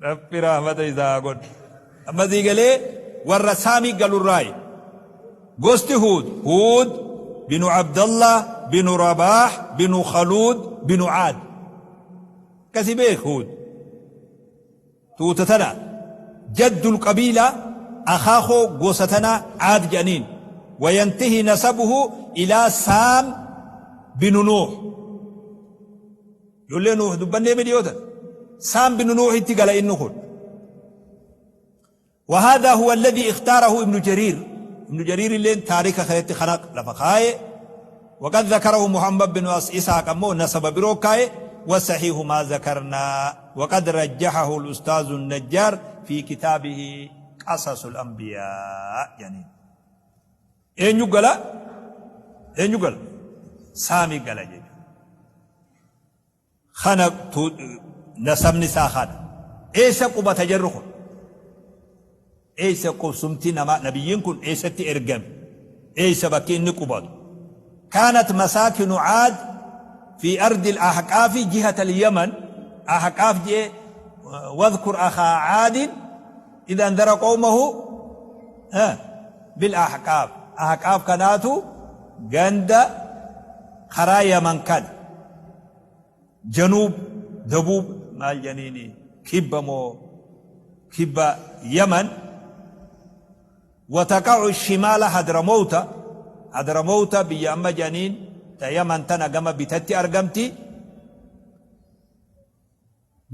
rabbi rahmata isaa haa godhu amma sii galee warra saamii galurraayi gosti huud huud binu abdallah binu rabaah binu khaluud binu aad akkasi beek huud Tuuta tana jaddul qabiila akaakoo gosa tanaa Aad jedhaniin. Wayantahi nasabuhu ilaa Saam binu Nuuh. Ijoollee Nuuh dubbannee mi dhiyoo tana. Saam binu Nuuhitti gala inni kun. وهذا هو الذي اختاره ابن جرير ابن جرير اللين تاريخ خيرت خنق لفخاي وقد ذكره محمد بن إسحاق أمو نسب بروكاي وصحيح ما ذكرنا وقد رجحه الأستاذ النجار في كتابه قصص الأنبياء يعني eenyu gala eenyu gala saamii gala jechuudha Kana nasabni isaa kana. Eessa qubata jarri kun? Eessa qubsumti nama nabiyyiin kun eessatti ergame? Eessa bakki inni qubatu? Kaanat masaakinu Aad fi ardi al-Ahqaafi jihata al-Yaman. Ahqaaf jee wadhkur akhaa Aadin idh anzara qawmahu bil Ahqaaf. Ahqaaf kanaatu ganda karaa Yaman kana. Januub, dabuub maal janiini kibba moo kibba Yaman wataqa'u shimaala Hadramowta. Hadramowta biyya amma jedhaniin ta Yaman tana gama bitatti argamti.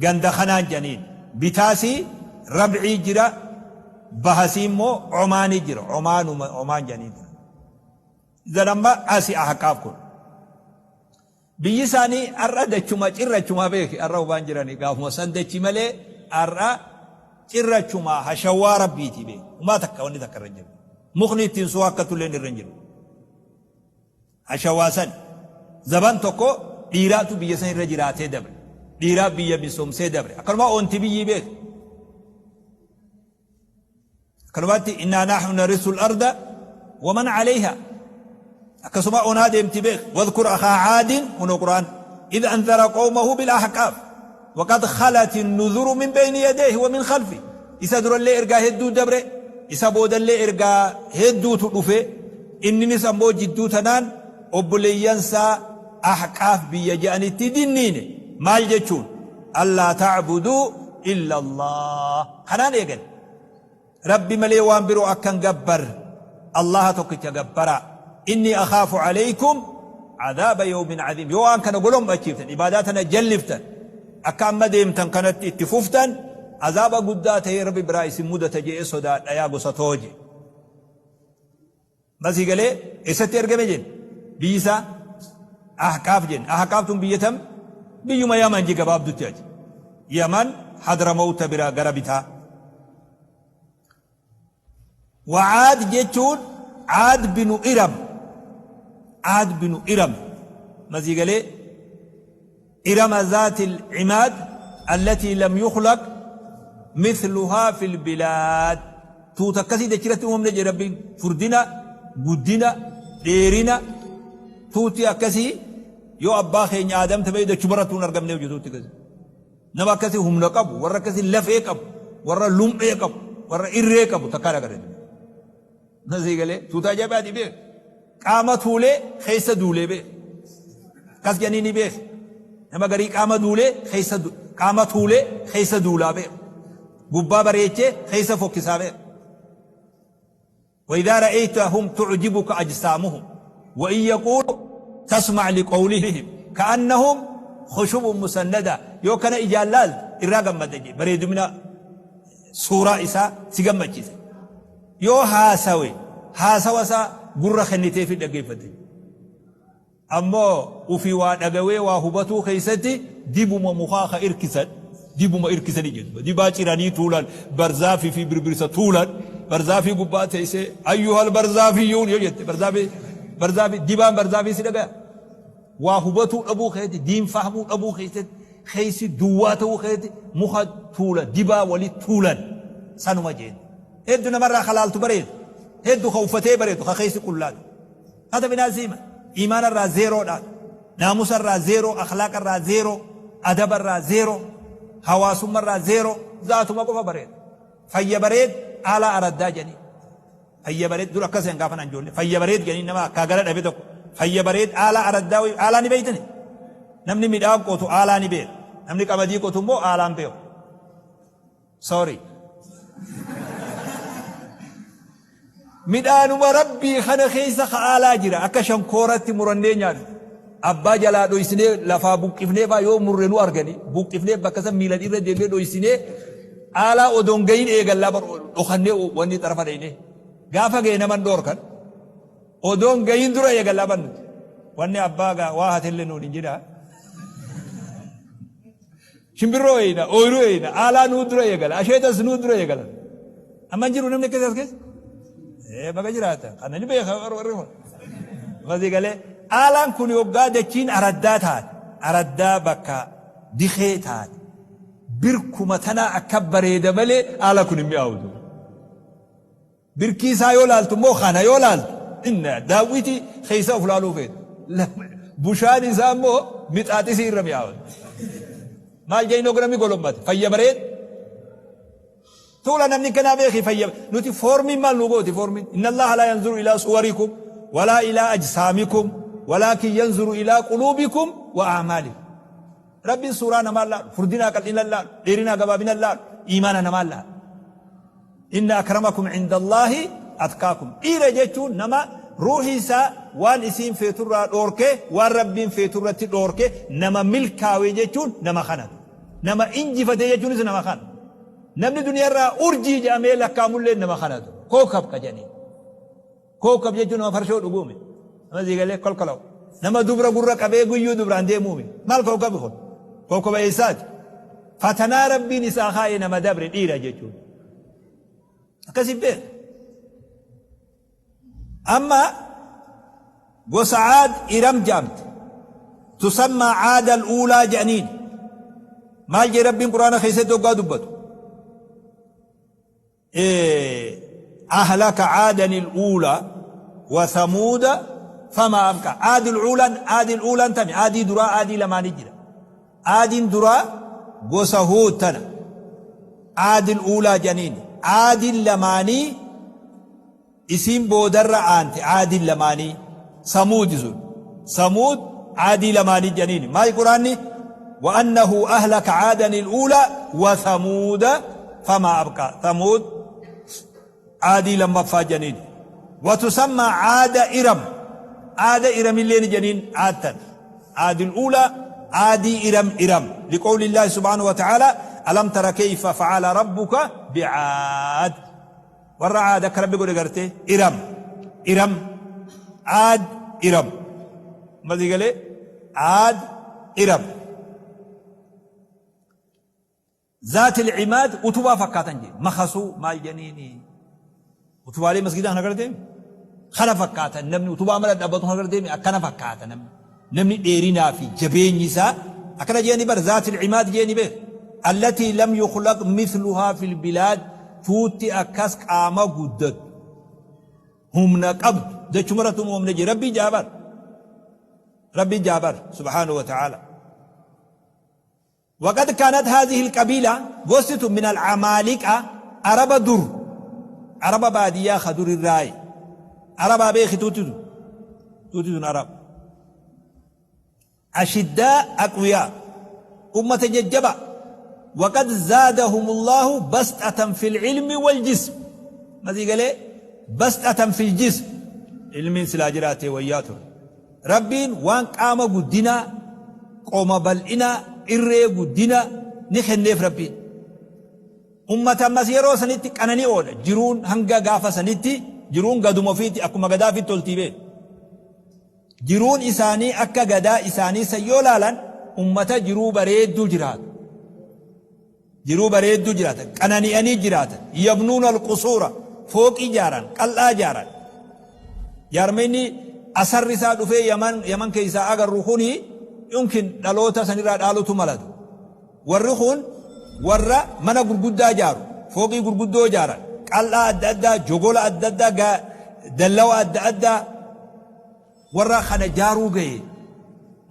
Ganda kanaan jedhaniin. Bitaasii Rabcii jira, bahasii immoo Omaani jira. Omaanuma Omaan jedhaniin. Idan amma asi Ahqaaf kun. Biyyi isaanii har'a dachuma cirrachuma beeki har'a hubaan jirani gaafuma san dachi malee har'a cirrachuma hashawwaa rabbiiti beeki. Humaa takka wanni takka irra hin jiru. Mukni ittiin suu akka tulleen irra hin jiru. Hashawwaa san zaban tokko dhiiraatu biyya san irra jiraatee dabre. Dhiiraa biyya misoomsee dabre. Akkanuma onti biyyii beeki. Akkanumatti innaa nahnu narisul arda waman calayha akkasuma onaa deemti beek wadhkur akhaa caadin kunoo qur'aan id anzara qawmahu bil ahqaaf waqad khalat nuzuru min bayni yadayhi wa min khalfi isa durallee ergaa hedduu dabre isa boodallee ergaa hedduutu dhufe inninis ammoo jidduu tanaan obboleeyyansaa ahqaaf biyya je'anitti dinniine maal jechuun allaa ta'buduu illa Allah kanaan eegale. Rabbi malee waan biroo akka hin gabbarre Allaha tokkicha gabbaraa. Innii akhaafu alaykum cadaaba yawmin cadiim. Yoo waan kana golom'achiiftan, ibaadaa tana jalliftan, akka amma deemtan kanatti itti fuftan, azaaba guddaa ta'ee Rabbi biraa isin mudata je'ee sodaadha yaa gosa too je'e. Masii galee eessatti ergame jenne? Biyyi isaa Ahqaaf jenne. Ahqaaf tun biyya tam? Biyyuma Yaman je gabaabdutti achi. Yaman Hadramawta bira gara bitaa. Wa'aad jechuun Aad binu Iram. Aad binu Iram. Masii galee Irama zaatil imaad allatii lam yukhlaq mithluhaa fil bilaad. Tuuta akkasii dachirratti uumamne jedhe Rabbiin. Furdina, guddina, dheerina, tuuti akkasii yoo abbaa keenya Aadam ta'e dachumarratti hin argamne hojii tuuti akkasii. Nama akkasii humna qabu, warra akkasii lafee qabu, warra lum'ee qabu, warra irree qabu takkaan agarre. Nasii galee tuuta ajaa'ibaati beek. Qaama tuulee keessa duulee beek. Akkas jedhanii ni beek. Nama garii qaama duulee keessa qaama tuulee keessa duulaa beek. Gubbaa bareechee keessa fokkisaa beek. وإذا رأيتهم تعجبك أجسامهم وإن يقولوا تسمع لقولهم كأنهم خشب مسندة yoo kana ijaan laalte irraa gammada jee bareedumina suuraa isaa si gammachiisa. Yoo haasawe haasawa isaa gurra kenniteefii dhaggeeffatte. Ammoo ufii waa dhagawee waa hubatuu keessatti dibuma mukaa ka irkisan dibuma irkisanii jedhu. Dibaa ciranii tuulan barzaafii fi birbirsa tuulan barzaafii gubbaa teessee ayyuhal barzaafiyyuun yoo jette barzaafii barzaafii dibaan barzaafii si dhagaya. Waa hubatuu dhabuu keessatti diin fahmuu dhabuu keessatti keessi duwwaa ta'uu keessatti muka tuula dibaa wali tuulan sanuma jeen. Heddu namarraa ka laaltu bareedu. Heddu ka uffatee bareedu ka keessi qullaatu. Hata binaasiima iimaana irraa zeeroodha. Naamusa irraa zeeroo, akhlaaqa irraa zeeroo, adaba irraa zeeroo, hawaasumma irraa zeeroo, zaatuma qofa bareedu. Fayya bareed aalaa araddaa jedhanii. Fayya bareed dur akkas jedhan gaafa naan ijoollee. Fayya bareed jedhanii nama akkaa gara dhabe tokko. Fayya bareed aalaa araddaa wayii aalaa ni beeytani. Namni midhaan qotu aalaa ni beeka. Namni qamadii qotu immoo aalaan beeku. Sorry. Midhaanuma rabbii kana keessa ka aalaa jira akka shankooratti murannee nyaannu. Abbaa jalaa dhoysinee lafaa buqqifnee faa yoo murre nu argani buqqifnee bakka san miilan irra deemnee dhoysinee aalaa odoon gahin eegallaa bar dhokannee wanni xarafa dhaynee. Gaafa gahe naman dhoorkan odoon gahin dura eegallaa bar nuti. Wanni abbaa gaa waa hatellee nuun hin jedhaa. Shimbirroo eeyna, ooyruu eeyna, aalaa nuu dura eegala, asheetas nuu dura eegala. Amma hin jiru namni akkasii as keessa? Ee baga jiraata. Kana ni beeka warri kun. Masii galee aalaan kun yoggaa dachiin araddaa taate, araddaa bakka dikee taate, birkuma tanaa akka bareeda malee aalaa kun hin mi'aawu. Birkii isaa yoo laaltu immoo kana yoo laaltu inna daawwitii keessa of laaluu feetu. Bushaan isaa immoo mixaaxisii irra mi'aawa. Maal jedhanii ogna namni golommate fayya bareed. Tuula namni kanaa beeki fayya nuti foormiin maal nu gooti foormiin inna Allaha laa yanzuru ilaa suwarikum walaa ilaa ajsaamikum walaakin yanzuru ilaa quluubikum wa a'maalikum. Rabbiin suuraa namaa laalu furdinaa qal'ina laalu dheerinaa gabaabina laalu iimaana namaa laalu. Inna akramakum cindallaahi atqaakum. Dhiira jechuun nama Ruuhii isaa waan isiin feeturraa dhoorke, waan Rabbiin feeturratti dhoorke. Nama milkaawe jechuun nama kana. Nama injifate jechuunis nama kana. Namni duniyaarraa urjii jedhamee lakkaa'amullee nama kanatu. Kookab ka jedhaniin. Kookab jechuun nama farshoo dhuguume. Nama siigalee kolkolaw. Nama dubra gurra qabee guyyuu dubraan deemuume. Maal kookabi kun? Kookaba eessaati? Fatanaa Rabbiin isaa kaa'e nama dabre dhiira jechuudha. Akkasi beeka. Amma gosa Caad Iram jedhamte. Tusammaa Caada al-uulaa jedhaniin. Maal jee Rabbiin Quraana keessatti hoggaa dubbatu? Ahlaka Caadan al-uulaa wa Thamuuda fama abqa. Caadi al-uulaan, Caadi al-uulaan tami? Caadii duraa Caadii lamaanii jira. Aadiin duraa gosa Huud tana. Aadil uulaa jedhaniin. Aadiin lamaanii isiin boodarra aante, aadiin lamaanii. Samuudi sun. Samuud aadii lamaanii jedhaniin. Maal Quraanni? Wa'annahu ahlaka aadanil uulaa wa samuuda famaa abqaa. Samuud aadii lammaffaa jedhaniin. Watusammaa aada Iram. Aada Iramillee ni jedhaniin aad tana. Aadil uulaa, aadii Iram Iram. Liqawli Illaahi subhaanahu wa ta'aalaa, alam tara kayfa fa'ala rabbuka bi'aad. Warra aad akka Rabbi godhe gartee? Iram. Iram. Aad Iram. Masii galee? Aad Iram. Zaatil cimaad, utubaa fakkaatan jee. Makasuu maal janiini? Utubaalee masgiidaa kana gartee? Kana fakkaatan namni utubaa mala dhaabbatu kana gartee akkana fakkaata namni. Namni dheerinaa fi jabeenyi isaa akkana jeeni bar, zaatil cimaad jeeni beek. Allatii lam yukhlaq mithluhaa fil bilaad, tuutti akkas qaama guddattu, humna qabdu jechumarratti uumamne jee Rabbii jaabar. Rabbii jaabar subhaanahu wa ta'ala. Waqad kaanat haazihil qabiila, gosti tun, minal amaaliqa, araba dur, araba baadiyyaa ka dur irraayi. Arabaa beeki, tuuti tun, tuuti tun araba. Ashiddaa aqwiyaa, ummata jajjaba. Waqad zaadahumullaahu basxatan fil ilmi wal jism. Masii galee? Basxatan fil jism. Ilmiin silaa jiraatee wayyaa ture. Rabbiin waan qaama guddinaa, qoma bal'inaa, irree guddina ni kenneef Rabbiin. Ummata ammas yeroo sanitti qanani'oodha. Jiruun hanga gaafa sanitti jiruun gaduma ofiitti akkuma gadaa ofiitti toltii beeku. Jiruun isaanii akka gadaa isaanii san yoo laalan ummata jiruu bareedduu jiraatu. Jiruu bareedduu jiraatan, qanani'anii jiraatan. Yabnuuna alqusuura, fooqii jaaran, qal'aa jaaran. Jaarmeyni asarri isaa dhufee Yaman, Yaman keessaa agarru kuni yumkin dhaloota sanirraa dhaalutu malatu. Warri kun warra mana gurguddaa jaaru, fooqii gurguddoo jaaran, qal'aa adda addaa, jogola adda addaa, dallawa adda addaa, warra kana jaaruu gahe,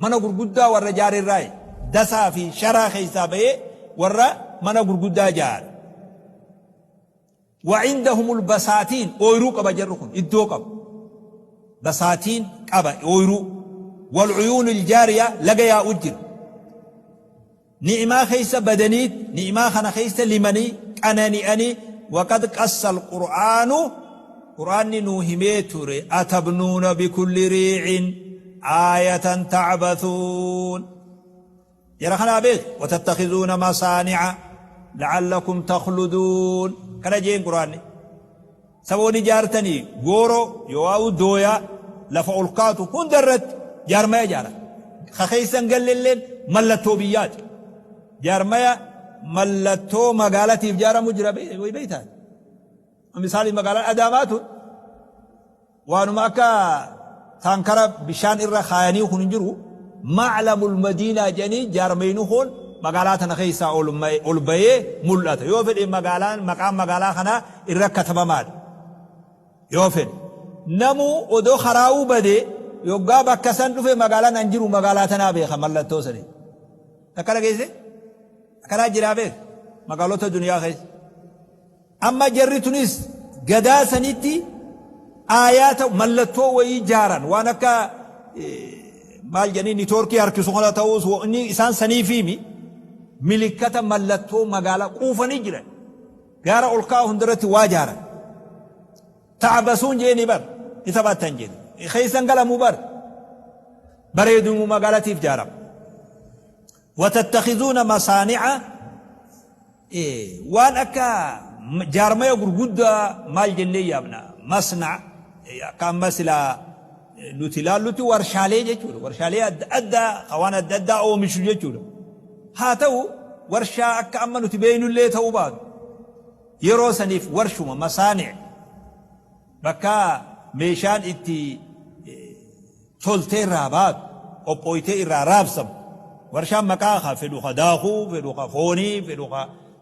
mana gurguddaa warra jaarerraayi, dasaa fi sharaa keessaa bahee warra mana gurguddaa jaare. Wa indahumul basaatiin, ooyruu qaba jarri kun, iddoo qaba. Basaatiin qaba, ooyruu. Wal uyuunil jaariya, laga yaa'u jira. Ni'maa keessa badaniit, ni'maa kana keessa limanii, qanani'anii. Waqad qassa alqur'aanu, Qur'aanni nuu himee ture, atabnuuna bikulli riicin aayatan tacbathuun. Jara kanaa beek, watattakhizuuna masaani'a la'allakum takhluduun kana jeen Qur'aanni. Saboonni ijaartanii gooroo yoo'aa'u dooyaa lafa ol kaatu hunda irratti jaarmaya ijaaran. Ka keessa hin gallelleen mallattoo biyyaati. Jaarmaya mallattoo magaalatiif ijaaramu jira beektaa? Misaali, magaalaan Adaamaa tun waanuma akka taankara bishaan irra kaayanii kun hin jiru. Maclamul Madiinaa jedhanii jaarmayni kun magaalaa tana keessaa ol bayee mul'ata. Yoo fedhe magaalaan maqaan magaalaa kanaa irra katabamaadha. Yoo fedhe namuu odoo karaa'uu badee yoggaa bakka san dhufe magaalaan an jiru magaalaa tanaa beeka mallattoo sanii. Takka dhageesse? Akkanaa jiraa beeka magaalota duniyaa keessa. Amma jarri tunis gadaa sanitti aayaata mallattoo wayii jaaran, waan akka maal jedhanii nitoorkii harkisu kana ta'us, inni isaan saniifiimi milikkata mallattoo magaalaa quufanii jiran, gaara ol ka'aa hundarratti waa jaaran. Ta'basuun jeeni bar. Ni taphattan jedhu. Keessan galamuu bar. Bareedumuu magaalatiif jaarama. Watattakhizuuna masaani'a waan akka jaarmaya gurguddaa maal jennee yaamna masna akka amma silaa nuti ilaallutti warshaalee jechuudha. Warshaalee adda addaa waan adda addaa oomishu jechuudha. Haa ta'u warshaa akka amma nuti beeknullee ta'uu baatu yeroo saniif warshuma masaani' bakka meeshaan itti toltee irraa baatu, qophooytee irraa raabsamtu. Warshaan maqaa ka fedhu ka daakuu, fedhu ka foonii, fedhu ka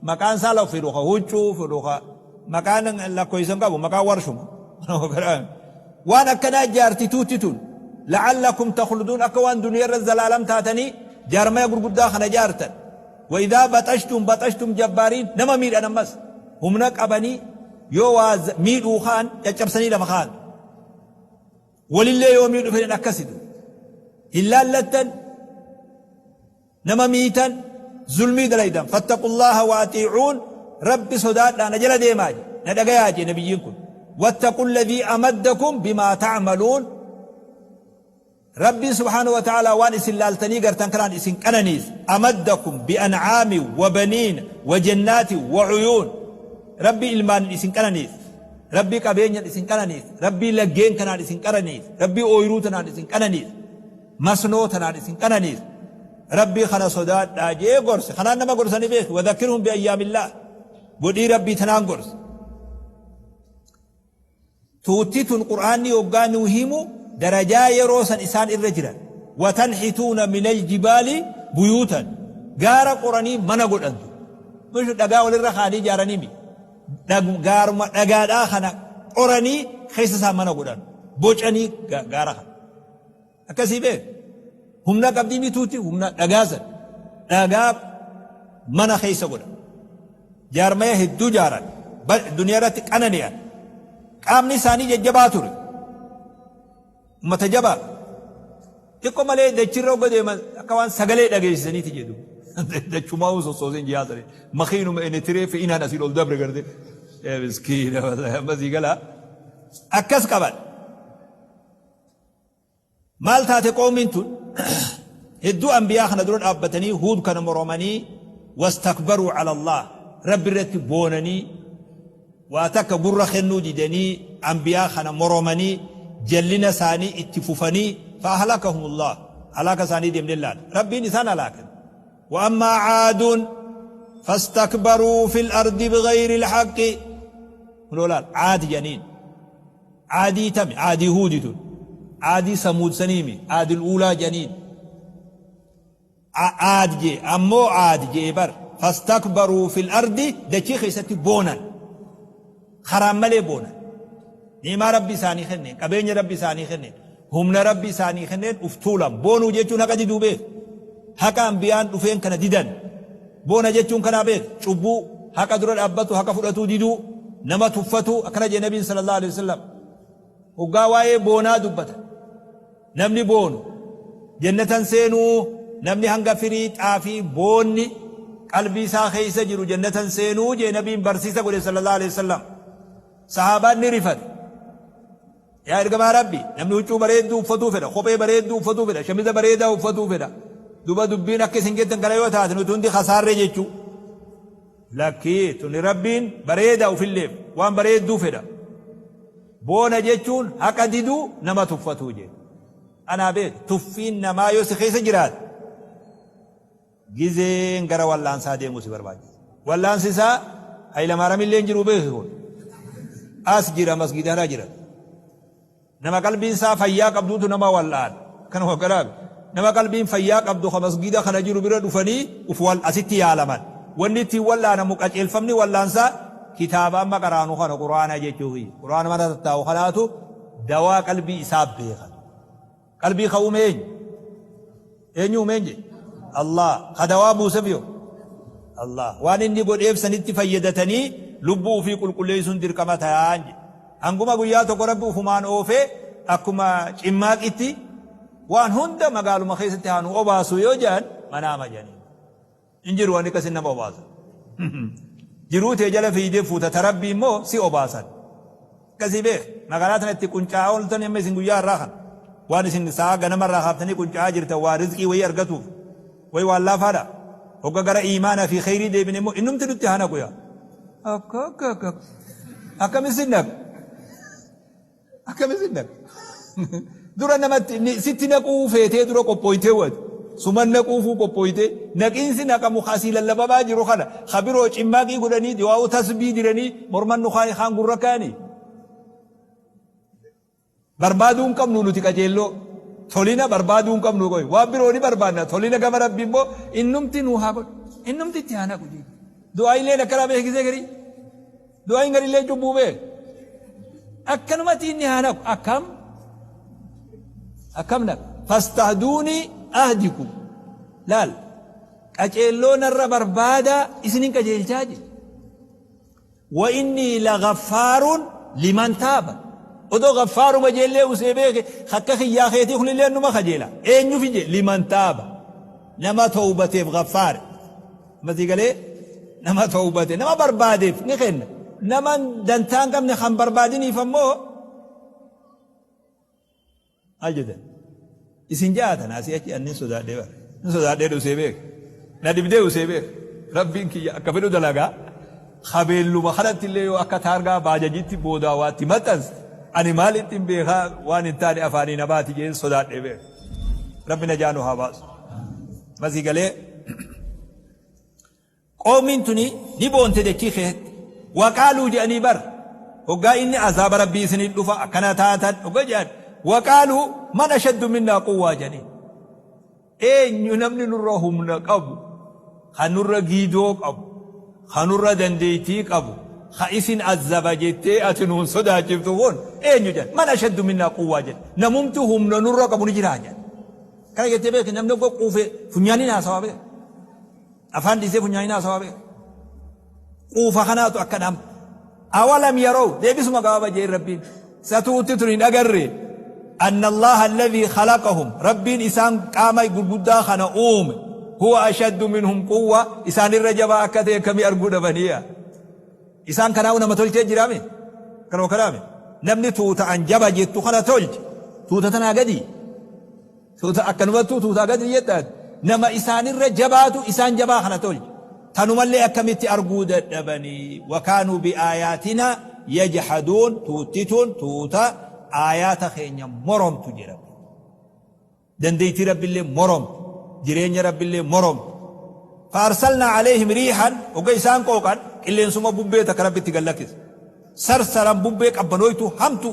maqaan isaa lafa fedhu ka huccuu, fedhu ka maqaan lakkoofsa hin qabu, maqaan warshuma. Waan akkanaa jaarti tuutti tun la'allakum takhluduun akka waan duniyaa irra zalaalam taatanii jaarmaya gurguddaa kana jaartan. Wa idhaa baxashtum baxashtum jabbaariin nama miidhan ammas humna qabanii yoo waa miidhuu kaan caccabsanii lafa kaan. Walillee yoo miidhu fedhan akkasitu. Hin laallattan, nama miitan, zulmii dalaydan. Fattaqullaaha wa axiicuun Rabbi sodaadhaa na jala deemaa je, na dhagayaa je nabiyyiin kun. Wattaqu alladhii amaddakum bimaa ta'maluun Rabbiin subhaanahu wa ta'aalaa waan isin laaltanii gartan kanaan isin qananiise. Amaddakum bi'an'aamin wa baniina wa jannaatin wa uyuun. Rabbi ilmaanin isin qananiise. Rabbi qabeenyan isin qananiise. Rabbi laggeen kanaan isin qananiise. Rabbi ooyruu tanaan isin qananiise. Masnoo tanaan isin qananiise. Rabbi kana sodaadhaa jee gorse. Kanaan nama gorsanii beeki. Wadhakkirhum bi ayyaamillah. Godhii Rabbii tanaan gorse. Tuutti tun Qur'aanni yoggaa nuu himu darajaa yeroo san isaan irra jiran. Watanhituuna minal jibaali buyuutan. Gaara qoranii mana godhantu. Mishu dhagaa walirra kaanii ijaaranii mi. Gaaruma dhagaadhaa kana qoranii keessa isaa mana godhan. Bocanii gaara kana. Akkasii beek. Humna qabdii mituutti humna dhagaa san. Dhagaa mana keessa godha. Jaarmaya hedduu jaaran. Duniyaa irratti qanani'an. Qaamni isaanii jajjabaa ture. Ummata jabaa. Xiqqoo malee dachirra hogga deeman akka waan sagalee dhageessisaniiti jedhu. Dachumaa sossooseen jiyaa sanii. Makiinuma inni tiree fe'inaan asiin ol dabre garte. Miskiina ammasii galaa. Akkas qaban. Maal taate qawmiin tun? Hedduu anbiyaa kana dura dhaabbatanii Huud kana moromanii wastakbaruu cala Allah Rabbi irratti boonanii waa takka gurra kennuu didanii anbiyaa kana moromanii jallina isaanii itti fufanii fa ahlakahumullah halaaka isaanii deemnee laala Rabbiin isaan halaake. Wa ammaa caadun fastakbaruu fil ardi bighayri alhaqqi kunoo laal caad janiin Aadii tami? Aadii Huudi tun. Aadii Samuud sanii mi? Aadil uulaa jedhaniin. Aad jee ammoo Aad jee bar. Fastakbaruu fil ardi dachii keessatti boonan. Karaan malee boonan. Ni'imaa Rabbi isaanii kenneen, qabeenya Rabbi isaanii kenneen, humna Rabbi isaanii kenneen uf tuulan. Boonuu jechuun haqa diduu beek. Haqa anbiyaan dhufeen kana didan. Boona jechuun kanaa beek. Cubbuu, haqa dura dhaabbatu, haqa fudhatuu diduu, nama tuffatuu, akkana jedhe Nabiin sallallahu alaihi wasallam. Hoggaa waa'ee boonaa dubbata. Namni boonu jannatan seenuu namni hanga firii xaafii boonni qalbii isaa keessa jiru jannatan seenuu jee Nabiin barsiisa godhe sallallahu alaihi wasallam. Sahaabaan ni rifate. Yaa ergamaa Rabbii, namni huccuu bareedduu uffatuu fedha, kophee bareedduu uffatuu fedha, shamiza bareedaa uffatuu fedha. Duba dubbiin akka isin jettan kana yoo taate nuti hundi kasaarre jechuu. Lakkii tuni Rabbiin bareedaa ufilleef waan bareedduu fedha. Boona jechuun haqa diduu nama tuffatuu jedhe. Anaa beek tuffiin namaa yoo si keessa jiraate Gizeen gara wal'aansaa deemuu si barbaachisa. Wal'aansi isaa Hayilamaarami illee hin jiru beeki kun. As jira masgiidara jira. Nama qalbiin isaa fayyaa qabduutu nama wal'aana. Kanuma garaabe. Nama qalbiin fayyaa qabdu ka masgiida kana jiru bira dhufanii uf wal asitti yaalaman. Wanni ittiin wal'aanamu qaceelfamni wal'aansaa kitaaba amma qaraanu kana Qur'aana jechuu kiyya. Qur'aana mana tattaa'u kanaatu dawaa qalbii isaa beeka. Qalbii ka uume eenyu? Eenyu uumeen jedhe? Allah. Ka dawaa buusef yoo? Allah. Waan inni godheef sanitti fayyadatanii lubbuu ufii qulqulleessuun dirqama tayaan jedhe. Hanguma guyyaa tokko Rabbi ufumaan oofee akkuma cimmaaqitti waan hunda magaaluma keessatti haa nu obaasu yoo jedhan manaama jedhanii. Hin jiru wanni akkasin nama obaasan. Jiruu tee jala fiidee fuuta ta Rabbii immoo si obaasan. Akkasii beek magaalaa tana itti quncaa'aa ooltan amma isin guyyaa har'aa kana waan isin sa'a ganama irraa kaaftanii quncaa'aa jirtan waa rizqii wayii argatuuf way waan laafaadha. Hogga gara iimaanaa fi kheyrii deebine immoo innumti nutti haa naqu yaa. Akka akka akka akkam isin naqa akkam isin naqa. Dura namatti sitti naquu feetee dura qophooytee wati. Suman naquufuu qophooytee naqiinsi naqamu asii lallabamaa jiru kana ka biroo cimmaaqii godhanii du'aa'uu tasbii diranii morman nu kaani kaan gurra kaani. Barbaaduu hin qabnu nuti qajeelloo. Tolina barbaaduu hin qabnu qoy. Waan biroo ni barbaadna. Tolina gama Rabbii immoo innumti nuu haa godhu. Innumti itti haa naqu jechuudha. Du'aa'ileen akkanaa beeki gisee garii. Du'aa'iin garillee cubbuu beek. Akkanumatti inni haa naqu. Akkam? Akkam naqa? Fastahduuni ahdikum. Laal. Qaceelloo narra barbaadaa isinin qajeelchaa jedhe. Wa innii lagaffaarun liman taaba. Odoo gaffaaruma jeellee usee beeke akka kiyyaa keetii kunillee numa kajeela. Eenyufi jee liman taaba. Nama tawbateef gaffaare. Masii galee nama tawbate nama barbaadeef ni kenna. Nama dantaa hin qabne kan barbaadiniif ammoo Maal jettan? Isin ja'atan asii achi annin sodaadhee bara. Hin sodaadhee dhusee beek. Na dhibdee usee beek. Rabbiin kiyya akka fedhu dalagaa. Kabeelluma kanatti illee yoo akka taargaa baajajitti boodaa waatti maxxanse ani maalitti hin beekaa waan hin taane afaanii na baati jeen sodaadhee beek. Rabbi najaa nu haa baasu. Masii galee Qawmiin tuni ni boonte dachii keessatti. Waqaaluu je'anii bar hoggaa inni azaaba Rabbii isinit dhufa akkana taatan hogga je'an waqaaluu man ashaddu minnaa quwwaa je'anii. Eenyu namni nurra humna qabu, ka nurra giidoo qabu, ka nurra dandeeytii qabu, ka isin azzaba jettee ati nuun sodaachiftu kun eenyu je'an. Man ashaddu minnaa quwwaa je'an. Namumti humna nurra qabu ni jiraa je'an. Kana jettee beeki namni hogga quufe funyaaniin haasawaa beeki. Afaan dhiisee funyaaniin haasawaa beeka. Quufa kanaatu akka dham. Awalam yaroo deebisuma gabaaba jeen Rabbiin. Satuutti tun hin agarre. Anna Allaha alladhii khalaqahum Rabbiin isaan qaama gurguddaa kana uume huwa ashaddu minhum quwwa isaanirra jabaa akka ta'e akkamii arguu dhabaniya. Isaan kanaa'u nama tolchee jiraame kanuma kanaame namni tuuta an jaba jettu kana tolche tuuta tanaa gadi. Tuuta akkanumattuu tuutaa gadi jettaan nama isaanirra jabaatu isaan jabaa kana tolche. Tanumallee akkamitti arguu dadhabanii wakaanuu bi'aayaatinaa yajhaduun tuutti tun tuuta aayaata keenya moromtu jedha. Dandeettii Rabbillee moromtu jireenya Rabbillee moromtu. Fa'arsalnaa alayhim riihan hogga isaan qooqan qilleensuma bubbee takka Rabbitti gad lakkise. Sarsaran bubbee qabbanooytu hamtu.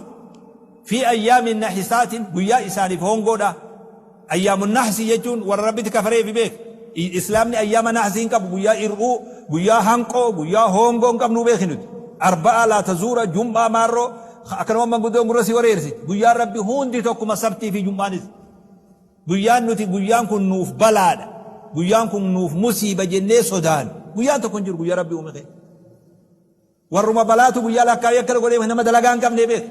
Fii ayyaamin nahisaatin guyyaa isaaniif hoongoodha. Ayyaamun nahsii jechuun warra Rabbitti kafareefi beek. Islaamni ayyaama nahsii hin qabu guyyaa ir'uu, guyyaa hanqoo, guyyaa hoongoo hin qabnuu beeki nuti. Arba'aa laa tazuura, jum'aa maarroo akkanuma manguddoon gurra si wareersiti. Guyyaan Rabbi hundi tokkuma sabtii fi jum'aanis. Guyyaan nuti guyyaan kun nuuf balaadha, guyyaan kun nuuf musiiba jennee sodaannu guyyaan tokko hin jiru guyyaa Rabbi uume keessa. Warruma balaatu guyyaa lakkaawee akkana godhee nama dalagaa hin qabne beeka.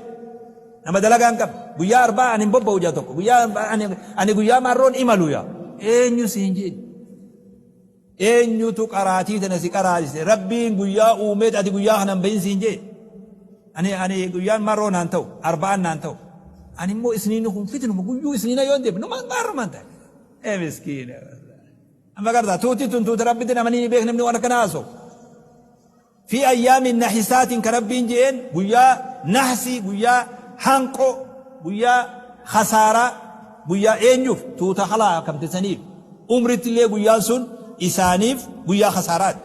Nama dalagaa hin qabne. Guyyaa arbaa ani hin bobba'u jaa tokko. Guyyaa ani, ani guyyaa marroon imalu yaa. Eenyu siin jee. Eenyutu qaraatii tana si qaraasise. Rabbiin guyyaa uumeet ati guyyaa kana hin bahin siin jee. Ani, ani guyyaan marroo naan ta'u. Arba'aan naan ta'u. Ani immoo isniinni kun fitnuma guyyuu isniina yoon deeme numa marrumaan ta'e. Ee miskiina. Amma gartaa tuuti tun tuuta rabbitti namanii ni beek namni waan akkana haasa'u. Fii ayyaamin nahisaatin ka Rabbiin je'een guyyaa nahsii guyyaa hanqoo guyyaa khasaaraa guyyaa eenyuuf tuuta halaakamte saniif umrittillee guyyaan sun isaaniif guyyaa khasaaraati.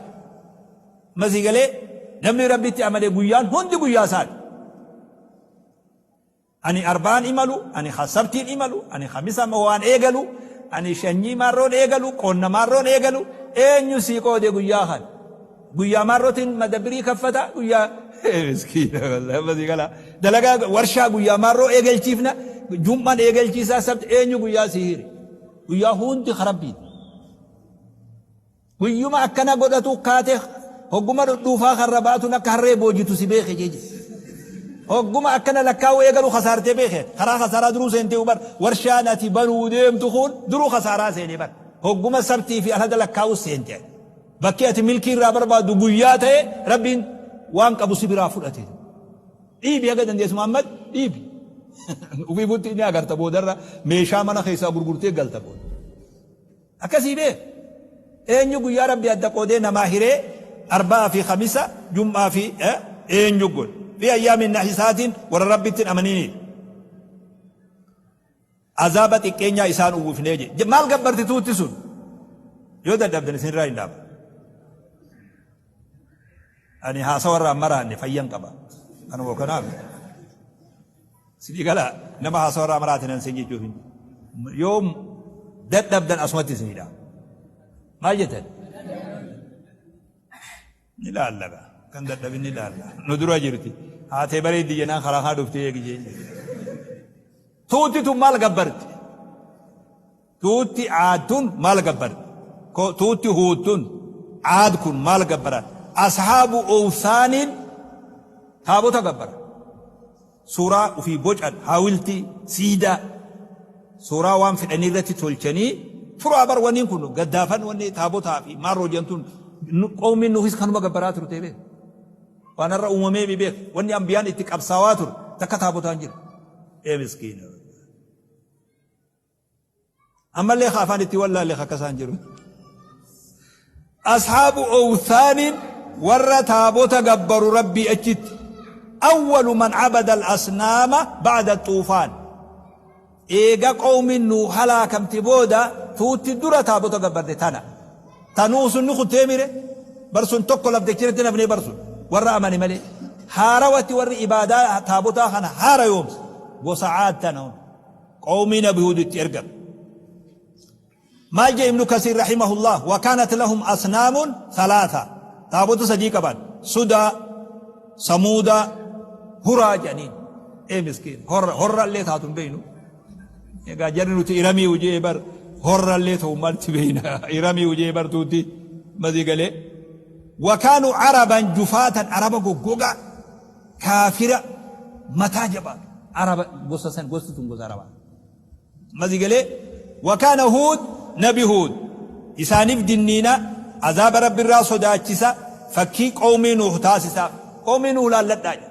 Amma sii galee namni Rabbitti amane guyyaan hundi guyyaa isaati. Ani arba'aan imalu, ani sabtiin imalu, ani khamisa waan eegalu, ani shanyii maarroon eegalu, qonna maarroon eegalu, eenyu sii qoode guyyaa kana? Guyyaa maarrotiin madabirii kaffata, guyyaa miskiina wallahi amma sii gala. Dalagaa warshaa guyyaa maarroo eegalchiifna, jum'aan eegalchiisaa sabti eenyu guyyaa sii hire? Guyyaa hundi karabbiiti. Guyyuma akkana godhatu kaate hogguma dhudhuufaa karra baatun akka harree boojitu si beeke jeje. Hogguma akkana lakkaa'uu eegalu kasaartee beeke. Karaa kasaaraa duruu seentee bar warshaan ati banuu deemtu kun duruu kasaaraa seenee bar. Hogguma sabtii fi alhada lakkaa'uu seente. Bakki ati milkii irraa barbaaddu guyyaa ta'e rabbiin waan qabu si biraa fudhate. Dhiibi haga dandeessu Muhammad dhiibi. Ufii butti ni agarta boodarra meeshaa mana keessaa gurgurtee galta booda. Akkasii beek. Eenyu guyyaa Rabbi adda qoodee namaa hiree arba'aa fi khamisa jum'aa fi eenyu godhe. Fi ayyaamin nahisaatiin warra Rabbitti hin amaniniif. Azaaba xiqqeenyaa isaan uwwifnee jedhe. Maal gabbarti tuutti sun? Yoo dadhabdan isinirraa hin dhaaba. Ani haasawa irraa maraanne fayyan qaba. Kanuma kanaaf sinii gala nama haasawa irraa maraate nan sin jechuuf hin yoo dadhabdan asumatti isinii dhaaba. Maal jettan? Ni laalla gaa. Kan dadhabin ni laalla. Nu dura jirti. Haatee bareeddi jennaan karaa kana dhuftee eegi jeenya. Tuutti tun maal gabbarti? Tuutti Aad tun maal gabbarti? Tuutti Huud tun Aad kun maal gabbaran? Ashaabu Owsaaniin taabota gabbara. Suuraa ufii bocan, haawiltii, siidaa, suuraa waan fedhanii irratti tolchanii turaa bar wanniin kun gaddaafan wanni taabotaa fi maarroo jedhan tun qawmiin Nuuhis kanuma gabbaraa turte beek. Waan har'a uumamee mi beek. Wanni ambiyaan itti qabsaawaa ture takka taabotaan jiru. Ee miskiina. Ammallee ka afaan itti wallaalle ka akkasaan jiru. Ashaabu owthaaniin warra taabota gabbaru Rabbii achitti. Awwalu man abada al-asnaama ba'da xuufaan. Eega qawmiin nuu halaakamte booda tuutti dura taabota gabbarte tana. Tanuu sun ni kuttee mire. Bar sun tokko lafdachirratti nafnee bar sun. Warra amane malee. Haarawatti warri ibaadaa taabotaa kana haara yoomse. Gosa Aad tana. Qawmii Nabi Huud itti ergame. Maal jee Ibnu Kasiir rahimahullah wa kaanat lahum asnaamun thalaatha taabota sadii qaban Sudaa, Samuudaa, Huraa jedhaniin. Ee miskiin horra horra illee taatu hin beeynu. Egaa jarri nuti iramii hojii bar horra illee ta'u maalti beeyna iramii hojii bar tuuti masii galee. Wa kaanu araban jufaatan araba goggogaa. Kaafira mataa jabaatu. Araba gosa san gosti tun gosa arabaa. Masi galee wakaana Huud nabi Huud isaaniif dinniina azaaba rabbi irraa sodaachisa fakkii qawmii Nuuh taasisaaf. Qawmii Nuuh laalladhaa jedhe.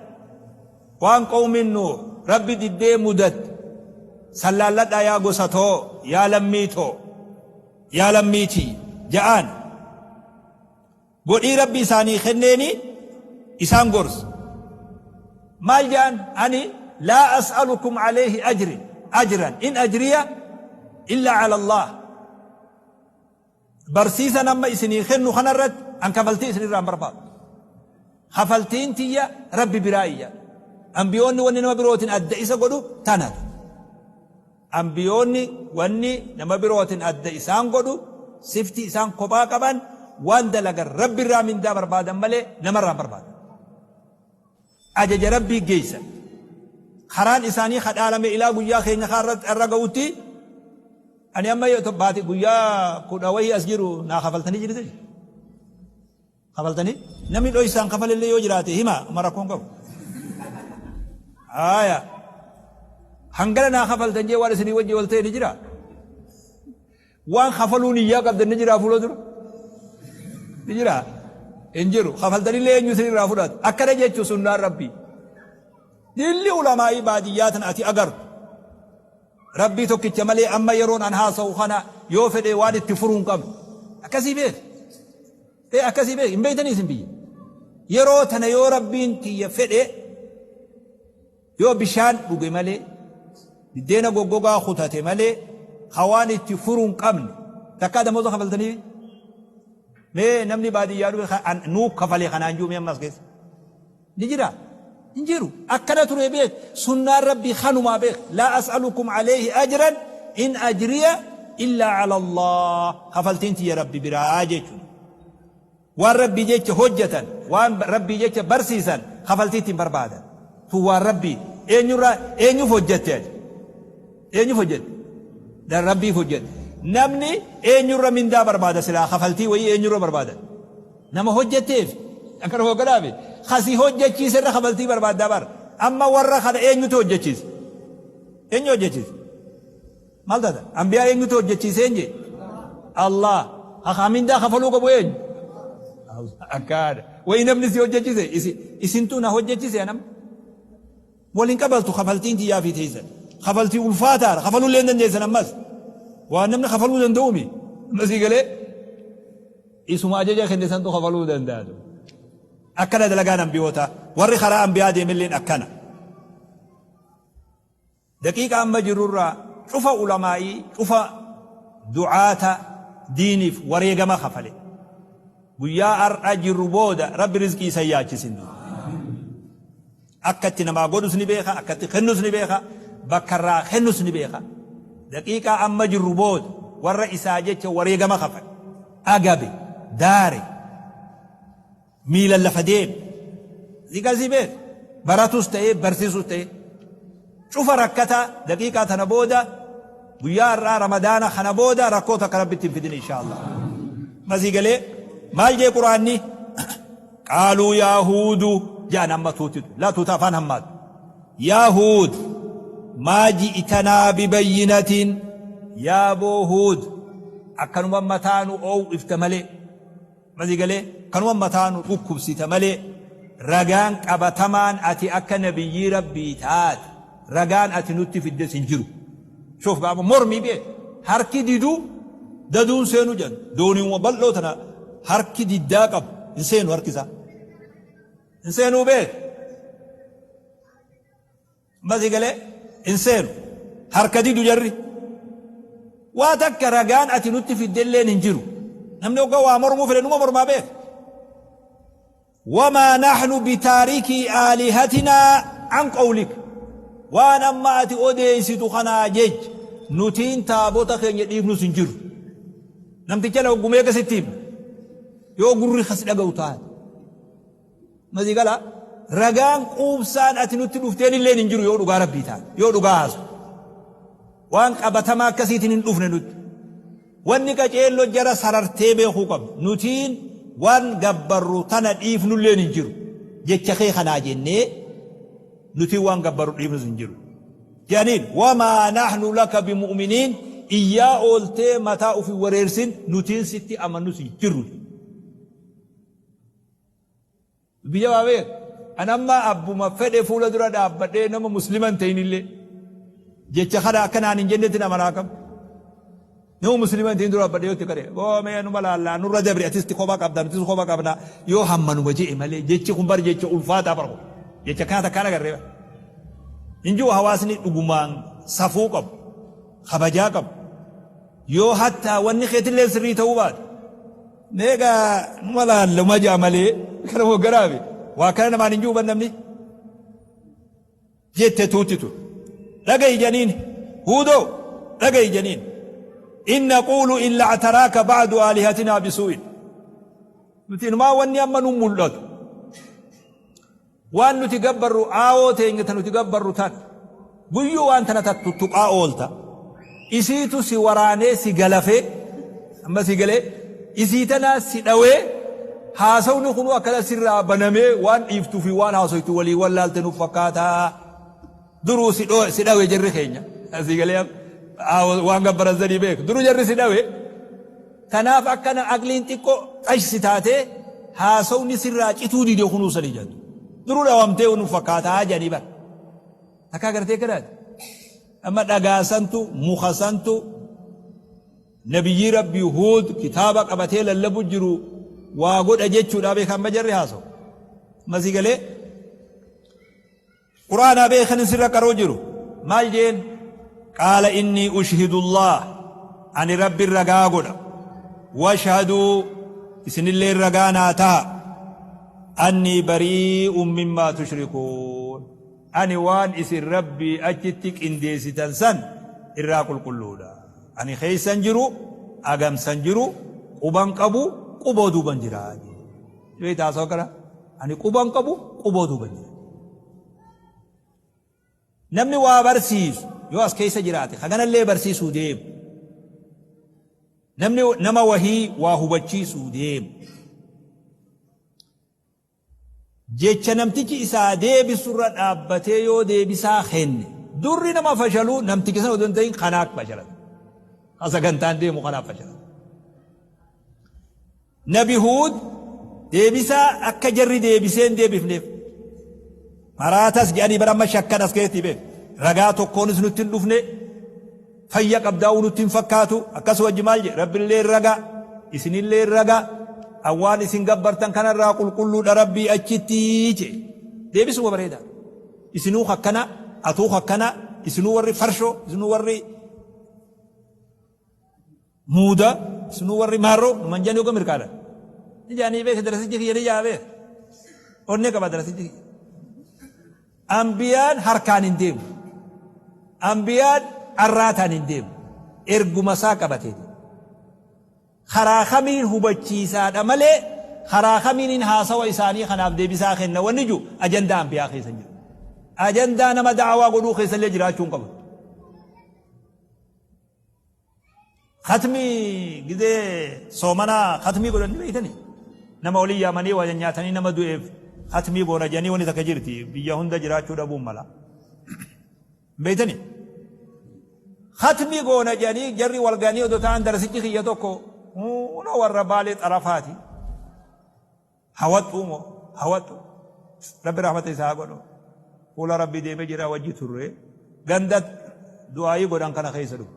Waan qawmiin Nuuh rabbi diddee mudatte san laalladhaa yaa gosa too yaa lammii too yaa lammii tiyya ja'aan. Godhii Rabbi isaanii kenneeni isaan gorse. Maal ja'an? Ani laa as'alukum alayhi ajrin ajran in ajriya illa ala Allah. Barsiisan amma isinii kennu kanarratti an kafaltii isinirraa hin barbaadu. Kafaltiin tiyya Rabbi biraa iyya. Ambiyoonni wanni nama birootiin adda isa godhu tana. Anbiyoonni wanni nama birootin adda isaan godhu sifti isaan kophaa qaban waan dalagan Rabbirraa mindaa barbaadan malee namarraa hin barbaadan. Ajaja Rabbii geessan. Karaan isaanii ka dhaalame ilaa guyyaa keenya kaa irratti irra ga'utti ani amma yoo baati guyyaa kudha wayii as jiru naa kafaltanii jirtani. Kafaltanii? Namni dhoysaan kafalellee yoo jiraate hima uma rakkoon qabu. Haaya. Hangana naa kafaltan jee waan isinii wajji wal ta'e ni jira. Waan kafaluu niyyaa qabdan ni jira fuula dura. Ni jira. Hin jiru. Kafaltanillee eenyu isin irraa fudhata. Akkana jechuun sunnaan Rabbii. Dilli ulamaa'ii baadiyyaa tan ati agartu. Rabbii tokkicha malee amma yeroon an haasawu kana yoo fedhe waan itti furuu hin qabnu. Akkasii beeki. Ee akkasii beeki. Hin beektanii isin biyya. Yeroo tana yoo Rabbiin kiyya fedhe yoo bishaan dhuge malee biddeena goggogaa kutate malee ka waan itti furuu hin qabne takkaa damooza kafaltanii mee namni baadiyyaa dhufe nuu kafalee kanaan jiru mee ammas keessa. Ni jiraa? Hin jiru. Akkana ture beek. Sunnaan Rabbii kanumaa beek. Laa as'alukum alayhi ajran in ajriya illaa ala Allah. Kafaltiin tiyya Rabbi biraa jechuudha. Waan Rabbii jecha hojjatan, waan Rabbii jecha barsiisan kafaltii ittiin barbaadan. Tun waan Rabbii. Eenyurraa eenyuuf hojjatte ati? Eenyuuf hojjatte? Dan Rabbiif hojjatte. Namni eenyurra mindaa barbaada silaa kafaltii wayii eenyurra barbaada? Nama hojjetteef akkana hoogganaafi ka si hojjechiise irra kafaltii barbaaddaa bar. Amma warra kana eenyutu hojjechiise? Eenyu hojjechiise? Maal taata? Ambiyaa eenyutu hojjechiise hin jee? Allah. Haa mindaa kafaluu qabu eenyu? Akkaadha. Wayi namni si hojjechiise isintu na hojjechiise anam. Wal hin qabaltu kafaltiin tiyyaa fi teessan. Kafaltii ulfaataadha. Kafaluu illee hin dandeessan ammas. Waan namni kafaluu danda'u mi. Amma sii galee isuma ajaja kenne santu kafaluu danda'a. Akkana dalagaan ambiyootaa. Warri karaa ambiyaa deemelleen akkana. Daqiiqa amma jirrurraa cufa ulamaa'ii cufa du'aata diiniif wareegama kafale. Guyyaa ar'a jirru booda Rabbi rizqii isa hin yaachisin. Akka itti namaa godhus ni beeka, akka itti kennus ni beeka, bakka irraa kennus ni beeka. Daqiiqaa amma jirru booda warra isaa jecha wareegama kafale, agabe, daare, miilan lafa deeme. Ziqasii beeka. Baratus ta'ee barsiisus ta'ee. Cufa rakkataa daqiiqaa tana booda guyyaa har'aa Ramadaana kana booda rakkoo takka Rabbitti hin fidin inshaa Allah. Masii galee maal jee Quraanni? Qaaluu yaa Huudu jedhan amma tuutitu. Laa tuuta afaan hammaatu. Yaa Huud maa ji'tanaa bibayyinatin yaa boo Huud akkanuma mataa nu oow'ifta malee. Masii galee kanuma mataa nu dhukkubsita malee ragaan qabatamaan ati akka nabiyyii Rabbii taate ragaan ati nutti fiddes hin jiru. Shuuf gaama mormii beek harki didu daduun seenu jedhan dooniiwwan bal'oo tana harki diddaa qabu hin seenu harki isaa. Hin seenuu beek. Masii galee hin seenu. Harka didu jarri. Waa takka ragaan ati nutti fiddelleen hin jiru. Namni hoggaa waa mormuu fedhe numa mormaa beek. Wamaa nahnu bitaarikii aalihatinaa an qawlik. Waan amma ati odeessitu kanaa jecha nutiin taabota keenya dhiifnus hin jiru. Namticha na hoggumee akkasitti himna. Yoo gurri kas dhaga'u taate. Masii gala ragaan quubsaan ati nutti dhufteen illeen hin jiru yoo dhugaa Rabbii taate yoo dhugaa haasu. Waan qabatamaa akkasiitiin hin dhufne nutti. Wanni qaceello jara sarartee beekuu qabdu. Nutiin waan gabbarru tana dhiifnulleen hin jiru. Jecha kee kanaa jennee nutiin waan gabbarru dhiifnus hin jiru. Jedhaniin wamaa nahnu laka bimu'miniin iyyaa ooltee mataa ufi wareersin nutiin sitti amannus hin jirru. Dubbii jabaa beek. An amma abbuma fedhe fuula dura dhaabbadhee nama muslima hin ta'in illee jecha kana akka naan hin jennetti nama naa kam. Nama muslima hin ta'in dura dhaabbadhee yoo itti kadhe boo mee numa laallaa nurra dabri atis kophaa qabda nutis kophaa qabna yoo hammanuma je'e malee jechi kun bar jecha ulfaataa bar kun jecha kana takkaan agarree bar. Hin jiru hawaasni dhugumaan safuu qabu kabajaa qabu yoo hattaa wanni keetillee sirrii ta'uu baate. Mee egaa numa laalla uma ja'a malee kana hogganaafi waa kana namaan hin jiru namni jette tuutti tun dhaga'i janiin huudoo dhaga'i janiin in naquulu illa actaraaka ba'du aalihatinaa bisuu'in nuti inumaa wanni amma nu mul'atu Waan nuti gabbarru aawoo teenya ta nuti gabbarru tan. Guyyuu waan tana tattuttuqaa oolta. Isiitu si waraanee si galafee amma si galee isii tanaa si dhawee haasawni kunuu akkana sirraa banamee waan dhiiftuu fi waan haasoytu walii wallaalte nuuf fakkaataa. Duruu si dho si dhawe jarri keenya. Si galee waan gabbaran sanii beeku. Duruu jarri si dhawe. Tanaaf akkana aqliin xiqqo xash si taatee haasawni sirraa cituu dide kunuu sanii jedhu. Duruu dhawamtee nu fakkaataa jedhanii bar. Takkaa gartee kanaati. Amma dhagaa santu muka santu nabiyyii Rabbii Huud kitaaba qabatee lallabu jiru waa godha jechuudha beeka amma jarri haasawu. Masii galee Qur'aanaa beekan sirra qaroo jiru maal jeen qaala innii ushhidullaah ani Rabbin ragaa godha washhaduu isinilleen ragaa naa taha annii barii'un mimmaa tushrikuun ani waan isin Rabbii achitti qindeessitan san irraa qulqulluudha ani keessan jiru agamsan jiru quban qabu quboo duuban jira beektaa haasawaa kana Ani quba hin qabu, quboo duuban jira. Namni waa barsiisu yoo as keessa jiraate haganallee barsiisuu deemu. Namni nama wahii waa hubachiisuu deemu. Jecha namtichi isaa deebisurra dhaabbatee yoo deebisaa kenne durri nama fashaluu namticha sana odoo hin ta'in kanaaf fashalata. Ka sagantaan deemu kanaaf fashalata. Nabi Huud deebisaa akka jarri deebisee hin deebifneef. Maraatas jedhanii bara amma shakkan as keessatti beek. Ragaa tokkoonis nutti hin dhufne, fayya qabdaa'uu nutti hin fakkaatu. Akkas wajji maal jedhe? Rabbillee ragaa, isinillee ragaa, awwaan isin gabbartan kanarraa qulqulluudha Rabbii achitti jedhe. Deebisuma bareedaa. Isinuu akkana, atuu akkana, isinuu warri farshoo, isinuu warri muuda, isinuu warri maarroo, numan jedhanii oga mirkaadha. Ni jedhanii beeka darasichi kiyya ni jedha beeka. Onnee qaba darasichi kiyya. Ambiyaan harkaan hin deemu. Ambiyaan arraataan hin deemu. Erguma isaa qabatee deema. Karaa kamiin hubachiisaadha malee karaa kamiinin haasawa isaanii kanaaf deebisaa kenna wanni jiru ajandaa ambiyaa keessa hin jiru. Ajandaa nama da'awaa godhuu keessa illee jiraachuu hin qabu. Khatmii gizee soomanaa khatmii godhan ni beektanii? Nama olii yaamanii waa nyaatanii nama du'eef khatmii goona jedhanii wanni takka jirti biyya hunda jiraachuu dhabuun mala. Beektanii? Khatmii goona jedhanii jarri wal ga'anii odoo ta'an darasichi kiyya tokko hunoo warra Baalee xarafaati. Hawaxxuu moo hawaxxu Rabbi rahmata isaa haa godhu. Fuula Rabbi deemee jira wajji turre ganda du'aayii godhan kana keessa dhufe.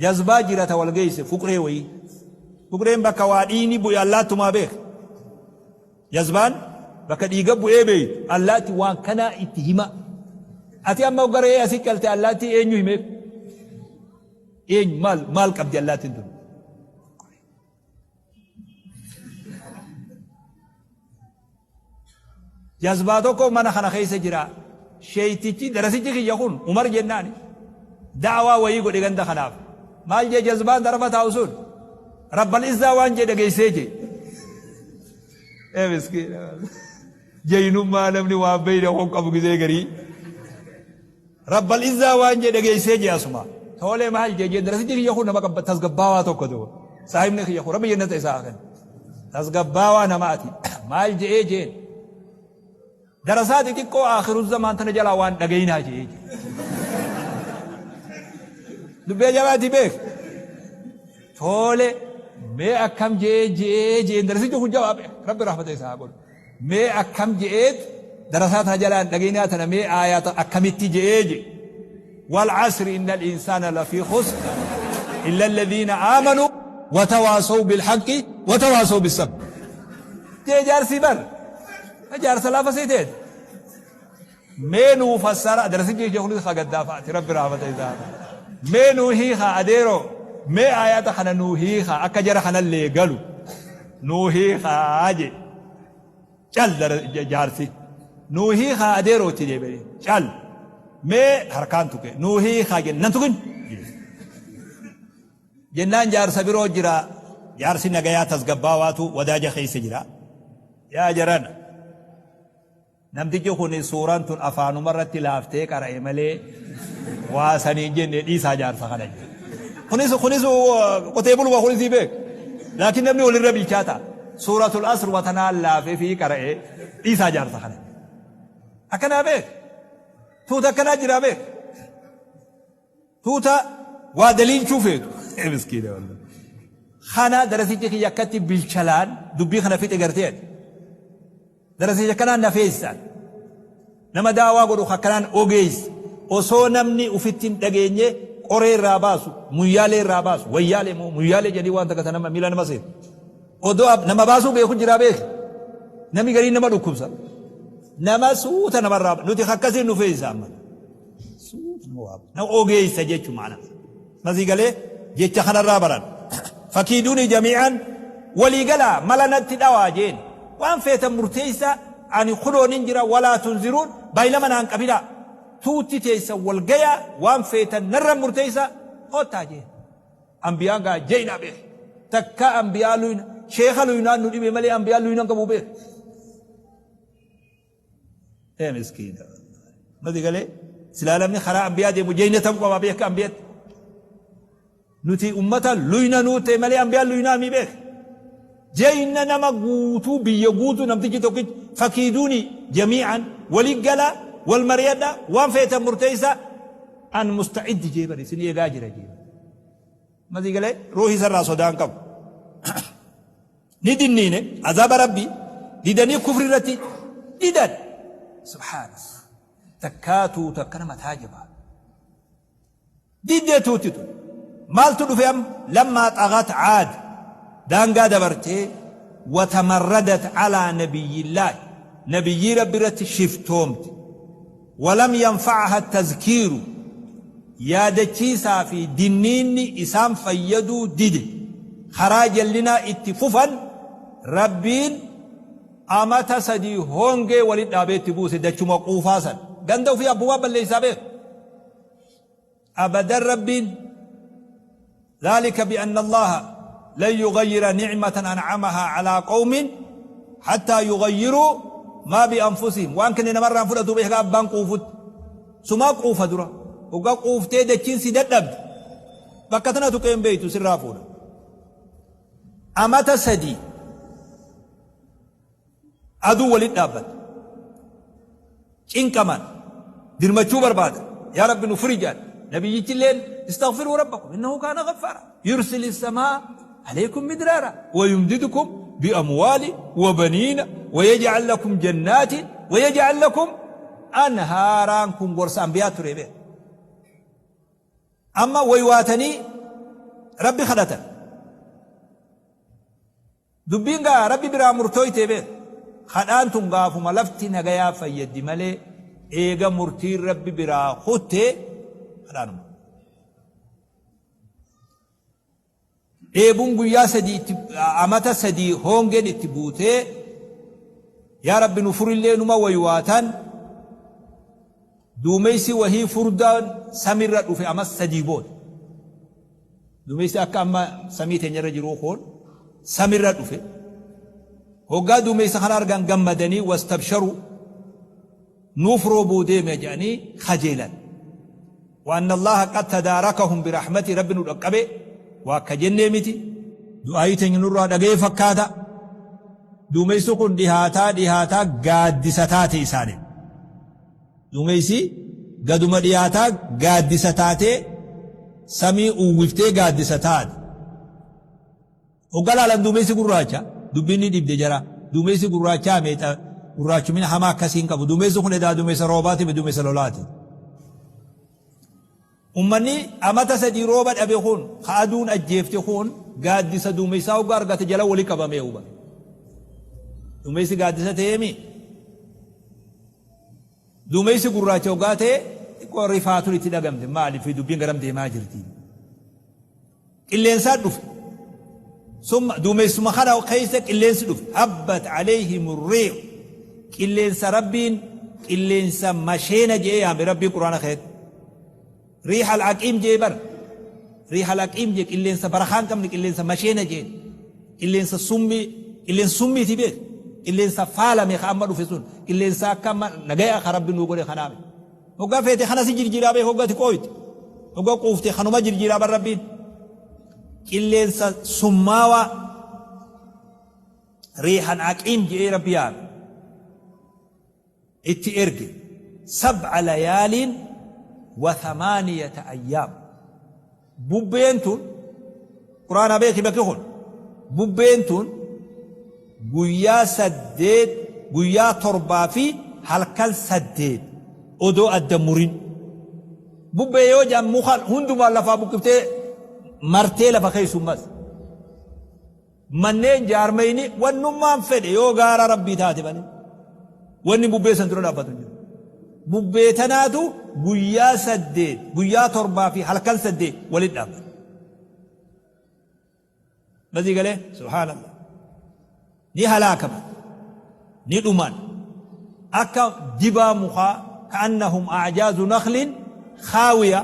Jazbaa jira ta wal geesse fuqree wayii. Fuqreen bakka waa dhiigni bu'e allaattumaa beeka. Jazbaan bakka dhiiga bu'ee beeytu allaatti waan kanaa itti hima. Ati amma garee asii qalte allaattii eenyu himeef? Eenyu maal maal qabdi allaattiin tun? Jazbaa tokko mana kana keessa jira. Sheeytichi darasichi kiyya kun Umar jennaani. Da'awaa wayii godhe ganda kanaaf. Maal jee jazbaan tarafa taa'u sun? Rabbal izzaa waan jee dhageessee jee. Ee miskiina. Jaynummaa namni waan beeyne kun qabu gizee garii. Rabbal izzaa waan jee dhageessee jee asuma. Toolee maal jee jee darasichi kiyya kun nama tasgabbaawaa tokko ta'u. Saahibni kiyya kun rabbi jannata isaa haa kennu. Tasgabbaawaa namaati. Maal je'ee jeen. Darasaa xixiqqoo aakhiru zamaan tana jalaa waan dhagayinaa je'ee jee. Dubbii ajaa'ibaati beek. Toole mee akkam je'ee je'ee jeen darasichi kun jabaa beek. Rabbi rahmata isaa haa godhu. Mee akkam je'eet darasaa tana jalaa hin dhagayinaa tana mee aayaata akkamitti je'ee je'e. Wal asri innal insaana lafii khusr illa alladhiina aamanuu watawaasaw bilhaqqi watawaasaw bissabr. Jee jaarsii bar jaarsa laafa sii teete. Mee nuu fassara darasichi ishee kunis hagaddaa fa'aati rabbi rahmata isaa. Mee nuu hiikaa adeeroo mee aayaata kana nuu hiikaa akka jara kanallee galu nuu hiikaa jee. Cal jaarsi nuu hiikaa adeeroo itti deebi'e cal mee harkaan tuqe nuu hiikaa jenne nan tuqin. Jennaan jaarsa biroo jira jaarsi nagayaa tasgabbaawaatu wadaaja keessa jira. Yaa jarana. Namtichi kun suuraan tun afaanuma irratti laaftee qara'e malee waa sanii hin jenne dhiisaa jaarsa kana jedhe. Kunis kunis qotee buluma kunis beek. Laakiin namni walirra bilchaata. Suuratul asr watanaan laafee fi qara'e dhiisaa jaarsa kana. Akkanaa beek. Tuuta akkanaa jiraa beek. Tuuta waa daliilchuu feetu. Ee miskiina wallahi. Kana darasichi kiyya akkatti bilchalaan dubbii kana fixe gartee ati. Darasicha akkanaan na feessaan. Nama daawaa godhu akkanaan ogeessa. Osoo namni ufitti hin dhageenye qoree irraa baasu, muyyaalee irraa baasu, wayyaalee moo muyyaalee jedhanii waan takka nama miila nama seenu. Odoo nama baasuu beeku jiraa beeki. Namni gariin nama dhukkubsa. Nama suuta namarraa nuti akkasiin nu feessa amma. Nama ogeessa jechuun maana. Masii galee jecha kanarraa baran. Fakiiduuni jamii'an walii galaa mala natti dhawaa jeen. Waan feetan murteessa ani kunoon hin jira walaa tunziruun baay'ilama naan qabinaa. Tuutti teessan wal gayaa waan feetan narra murteessa kottaa jeen. Ambiyaan gaa jeynaa beek. Takka ambiyaa luyna sheekha luynaan nu dhibe malee ambiyaan luynan qabu beek. Ee miskiina. Mati galee silaa namni karaa ambiyaa deemu jeyna ta'uu qaba beeka ambiyatti. Nuti ummata luyna nuu ta'e malee ambiyaan luynaa mi beeka. Jeyna nama guutuu biyya guutuu namtichi tokkichi fakiiduuni jamii'an wali gala wal mari'adha waan feetan murteessa an musta'iddi jee bari isin eegaa jira jee. Mati galee ruuhi isarraa sodaan qabu. Ni dinniine azaaba Rabbii didanii kufri irratti didan. Subhaanallah. Takkaa tuuta akkana mataa jabaa. Diddee tuutti tun. Maaltu dhufe amma? Lammaa xagat Aad. Daangaa dabartee watamarradat alaa nabiyyillaahi. Nabiyyii Rabbi irratti shiftoomte. Walam yanfa'aha tazkiiru. Yaadachiisaa fi dinniinni isaan fayyaduu dide. Karaa jallinaa itti fufan Rabbiin amata 3 hongee walitti dhaabee itti buuse dachuma quufaa san. Ganda ufii abbumaa balleessaa beeka. Abadan Rabbiin Dhaalika bi'anna Allaaha lan yughayyira ni'matan an'amahaa alaa qawmin hattaa yughayyiruu maa bi'anfusihim. Waan kenne namarraa hin fudhatu beeka abbaan quufutti. Sumaa quufa dura. Hoggaa quuftee dachiin si dadhabde bakka tana tuqee hin beektu sirraa fuudha. Amata 3 Aduu walitti dhaabbatte. Cinqaman. Dirmachuu barbaadan. Yaa Rabbi nu furi jedhan. Nabiyyichilleen istaghfiruu rabbakum innahu kaana ghaffaara. Yursili samaa alaykum midraara wa yumdidukum bi amwaali wa baniina wa yaj'al lakum jannaatin wa yaj'al lakum anhaaraan kun gorsa anbiyaa ture beek. Amma waywaatanii Rabbi kadhatan. Dubbiin gaa Rabbi biraa murtooytee beek. Kadhaan tun gaafuma lafti nagayaa fayyaddi malee eega murtiin Rabbi biraa kutte kadhaanuma. Dheebuun guyyaa sadii itti amata 3 hoongeen itti buutee yaa Rabbi nu furillee numa waywaatan duumeysi wahii furdaan samirra dhufe amas 3 booda. Duumessi akka amma samii teenya irra jiruu kun samirra dhufe. Hoggaa duumessa kana argan gammadanii wastabsharuu nuuf roobuu deeme jedhanii kajeelan. Wa anna Allaaha qad tadaarakahum birahmatii Rabbi nu dhaqqabe waa akka jennee miti. Du'aayii teenya nurraa dhaga'e fakkaata. Duumessi kun dhihaataa dhihaataa gaaddisa taate isaaniif. Duumeysi gaduma dhiyaataa gaaddisa taatee samii uwwiftee gaaddisa taate. Hogga laalan duumeysi gurraacha, dubbiin ni dhibde jara. Duumeysi gurraachaa meexa gurraachumina hamaa akkasii hin qabu. Duumeysi kun edaa duumeysa roobaati mi duumeysa lolaati? Ummanni amata 3 rooba dhabe kun, ka aduun ajjeefte kun gaaddisa duumeysaa hogga argate jala wali qabamee hubate. Duumeysi gaaddisa ta'eemii? Duumeysi gurraacha hoggaa ta'e xiqqoo rifaatuun itti dhagamte maaliif dubbiin garam deemaa jirti. Qilleensaa dhufe. Summa duumeessuma kana keessa qilleensi dhufe. Habbat alayhim riih. Qilleensa Rabbiin qilleensa masheena je'ee yaame Rabbiin Qur'aana keessatti. Riiha al-aqiim je'ee bar. Riiha al-aqiim je'e qilleensa barakaa hin qabne qilleensa masheena je'e. Qilleensa summii qilleensa summiiti beek. Qilleensa faalame ka amma dhufe sun qilleensa akka amma nagaya ka Rabbi nuu godhe kanaa miti. Hoggaa feete kana si jirjiiraa beek hoggaa ati qooyte. Hoggaa quufte kanuma jirjiiraa bar Rabbiin. Qilleensa summaawaa riihan aqiim je'ee Rabbi yaame. Itti erge sab'a layaaliin wa thamaaniyata ayyaam bubbeen tun qur'aana beeki bakki kun bubbeen tun guyyaa 8 guyyaa 7 fi halkan 8 odoo adda murin bubbee yoo jedhan muka hundumaan lafaa buqqiftee martee lafa keessummas Manneen jaarmayni wannummaan fedhe yoo gaara Rabbii taate malee wanni bubbee san dura dhaabbatu hin jiru. Bubbee tanaatu guyyaa 8, guyyaa 7 fi halkan 8 walitti dhaabbata. Basii galee subhaanallah. Ni halaakaman, ni dhuman. Akka dibaa mukaa ka'annahum a'jaazu nakhlin khaawiya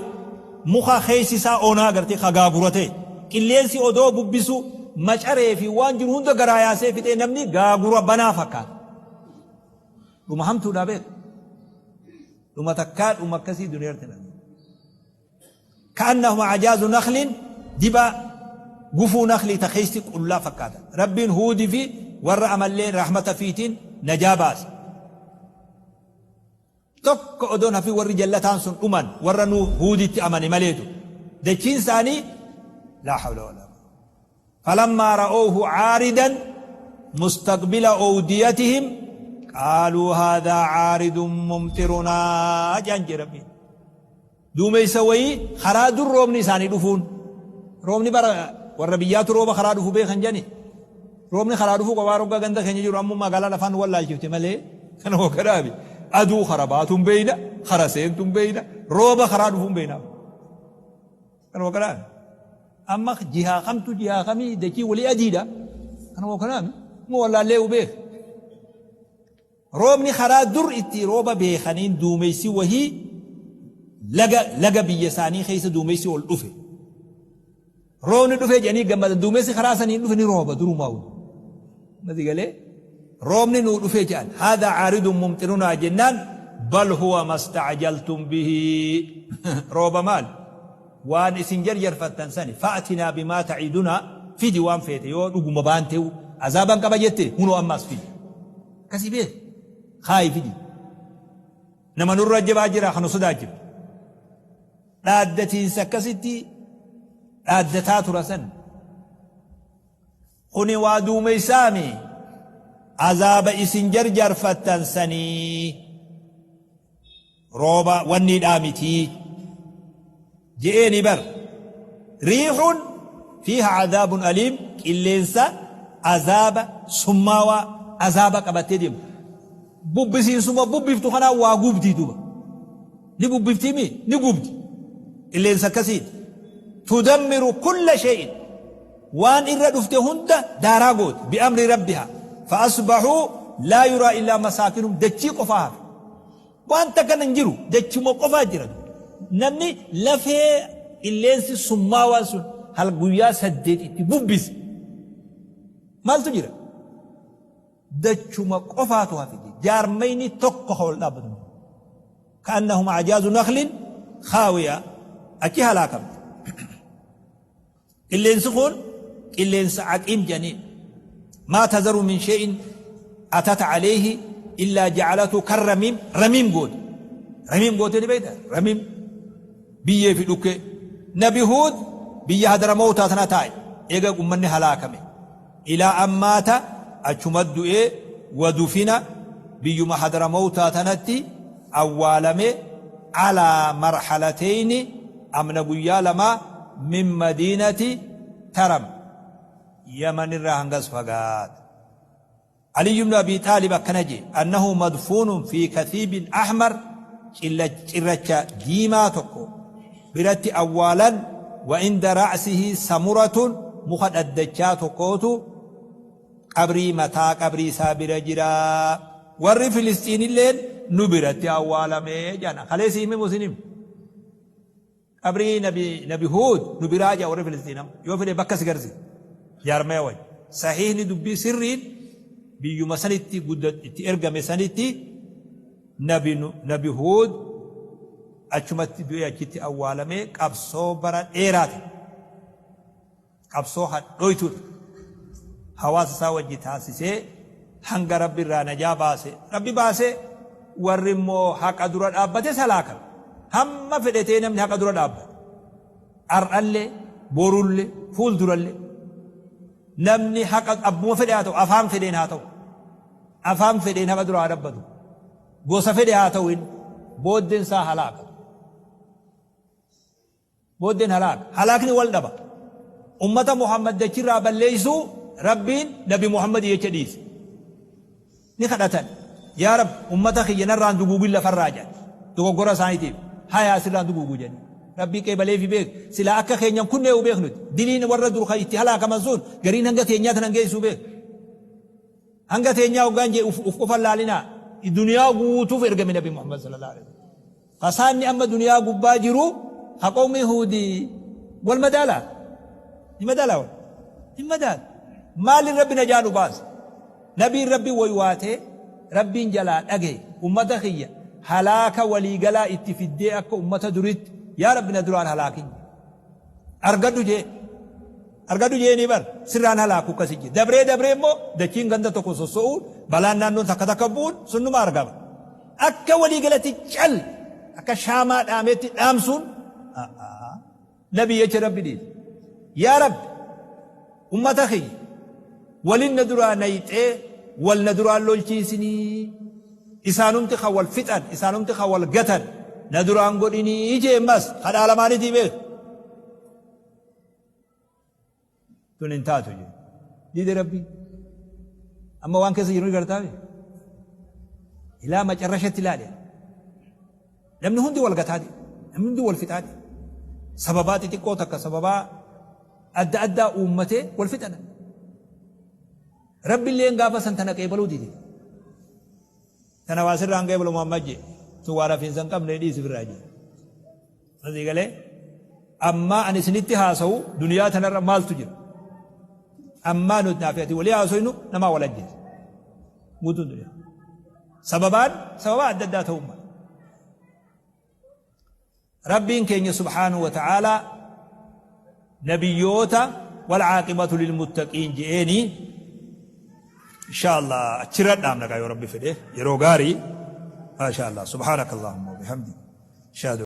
muka keessi isaa onaa gartee ka gaagura ta'e. Qilleensi odoo bubbisu macaree fi waan jiru hunda garaa yaasee fixee namni gaagura banaa fakkaata. Dhuma hamtuudhaa beeku. Dhuma takkaa dhuma akkasii duniyaatti hin arginu. Ka'annahum a'jaazu nakhlin dibaa gufuu nakhlii ta keessi qullaa fakkaatan. Rabbiin Huudi fi warra amallee rahmata fiitiin najaa baase. Tokko odoon hafin warri jallataan sun dhuman warra nu Huuditti amane maleetu. Dachiin isaanii laa hawla walaa falammaa ra'oohu caaridan mustaqbila owdiyatihim Qaaluu haadhaa caaridun mumxirunaa jedhan jee Rabbiin. Duumeysa wayii karaa dur roobni isaanii dhufuun. Roobni bara warra biyyaatu rooba karaa dhufu beekan jedhani. Roobni karaa dhufuu qabaa roggaa ganda keenya jiru ammoo magaalaa lafaan nu wallaalchifte malee kana hogga dhaabi. Aduu kara baatu hin beeyna, kara seentu hin beeyna, rooba karaa dhufu hin beeyna. Kana hogga dhaabi. Amma jihaa kamtu jihaa kamii dachii walii adiidha. Kana hogga dhaabi. Mu wallaallee beek. Roobni karaa dur itti rooba beekaniin duumeysi wahii laga laga biyya isaanii keessa duumeysi ol dhufe. Roobni dhufe jedhanii gammadan duumessi karaa saniin dhufe ni rooba durumaa'u. Mati galee roobni nuu dhufe jedhan haadha caaridun mumxirunaa jennaan bal huwa masta'ajaltum bihi rooba maal waan isin jarjarfattan sani fa'atinaa bimaa ta'idunaa fidi waan feete yoo dhuguma baanteewu azaaban qaba jette hunoo ammaas fidi. Akkasii beeki. Kaayi fidi. Nama nurra jabaa jira kan nu sodaachiftu. Dhaaddatiinsa akkasitti dhaaddataa tura san. Kuni waa duumeysaami azaaba isin jarjarfattan sanii rooba wanniidhaa mitii je'eeni bar riixun fiiha cadaabun aliim qilleensa azaaba summaawaa azaaba qabattee deemu bubbisiinsuma bubbiftu kanaa waa gubdii duba ni bubbiftii mi ni gubdi qilleensa akkasiiti tudammiru kulla shay'in waan irra dhufte hunda daaraa gooti bi'amri rabbiha fa asbaxuu laa yuraa illaa masaakinum dachii qofaa hafe waan takka hin jiru dachuma qofaa jira namni lafee qilleensi summaawaan sun hal guyyaa 8 itti bubbise maaltu jira dachuma qofaatu hafe jaarmayni tokko ka ol dhaabbatu ka'annahum ajaazu naklin khaawiya achi halaakamte. Qilleensi kun qilleensa aqiim jedhaniin. Maa tazaru min shay'in atat alayhi illaa ja'alatu kan ramiim ramiim goote. Ramiim gootee ni beekta? Ramiim biyyee fi dhukkee. Nabi Huud biyya Hadramawtaa tana taa'e. Eega ummanni halaakame. Ilaa an maata achuma du'ee wadufina biyyuma Hadramawtaa tanatti awwaalame alaa marhalateyni amna guyyaa lamaa min madiinati Taram Yaman irraa hangas fagaata. Aliyyu ibnu Abii Xaalib akkana je'e, Annahu madfuunun fii kathiibin ahmar cirracha diimaa tokko biratti awwaalan wa inda ra'sihi samuratun muka dhaddachaa tokkootu qabrii mataa qabrii isaa bira jira. Warri Filisxiinilleen nu biratti awwaalame jedhan. Kalee si hime moo sin hime? Qabrii nabi nabi Huud nu biraa jedha warri Filisxiin amma. Yoo fedhe bakka si garsiisa. Jaarmaya wayi. Sahiihni dubbii sirriin biyyuma sanitti gudda itti ergame sanitti nabi nabi Huud achumatti du'ee achitti awwaalamee qabsoo bara dheeraa ta'e. Qabsoo hadhooytuudha. Hawaasa isaa wajji taasisee hanga Rabbi irraa najaa baase Rabbi baase warri immoo haqa dura dhaabbates halaakame. Hamma fedhe ta'ee namni haqa dura dhaabbate. Ar'allee, borullee, fuuldurallee namni haqa abbuma fedhe haa ta'u afaan fedheen haa ta'u afaan fedheen haqa dura haa dhaabbatu. Gosa fedhe haa ta'u inni booddeen isaa halaaka. Booddeen halaaka. Halaakni wal dhaba. Ummata Muhammad dachirraa balleeysuu Rabbiin Nabi Muhammadii jecha dhiise. Ni kadhatan. Yaa Rabbi ummata kiyya narraan duguugin lafarraa jedhan. Dogoggora isaaniitiif. Hayaa sirraan duguugu jedhanii. Rabbii qeebaleefi beek. Silaa akka keenyan kunnee'u beek nuti. Diliin warra dur kan itti halaakaman sun gariin hanga teenyaa tanan geessuu beek. Hanga teenyaa hoggaan jee uf qofan laalinaa. Duniyaa guutuuf ergame Nabi Muhammad sallallahu alaihi wasallam. Fasaadni amma duniyaa gubbaa jiru ka qawmii Huudi wal madaalaa? Ni madaalaa wal? Hin madaalu. Maaliin Rabbi najaa nu baase? Nabiin Rabbi waywaatee Rabbiin jalaa dhagaye ummata kiyya halaaka waliigalaa itti fiddee akka ummata duritti yaa Rabbi na duraan halaakin argadhu jee Argadhu je'eenii bar sirraan halaaku akkasi je'e. Dabree dabree immoo dachiin ganda tokko sosso'uun balaan naannoon takka takka bu'uun sun numa argama. Akka walii galatti cal akka shaamaa dhaameetti dhaamsuun nabii jecha Rabbi dhiise. Yaa Rabbi ummata kiyya walin na duraa nayxee Wal na duraan lolchiisinii. Isaanumti kan wal fixan, isaanumti kan wal gatan na duraan godhinii jee ammas kadhaa lamaanitii beeku. Tun hin taatu jee. Dide Rabbiin. Amma waan keessa jiru ni gartaa bee. Ilaa macarrashatti ilaali. Namni hundi wal gataa deema. Namni hundi wal fixaa deema. Sababaa xixiqqoo takka sababaa adda addaa uummatee wal fixa namni. Rabbilleen gaafa san tana qeebaluu dide. Tana waa sirraa hin qeebalu Muhammad jee. Tun waan hafiinsa hin qabne dhiisi firraa jee. Asii galee ammaa ani isinitti haasawu duniyaa tanarra maaltu jira? Ammaa nuti naafi ati walii haasoynu namaa wal ajjeesa. Guutuun duniyaa. Sababaan sababaa adda addaa ta'uu mala. Rabbiin keenya subhaanahu wa ta'aalaa nabiyyoota wal caaqibatu lilmuttaqiin je'eeni insha Allah achirra dhaabna gaa yoo Rabbi fedhe yeroo gaarii maasha Allah subhaanaka Allahumma wa bihamdik ashhadu.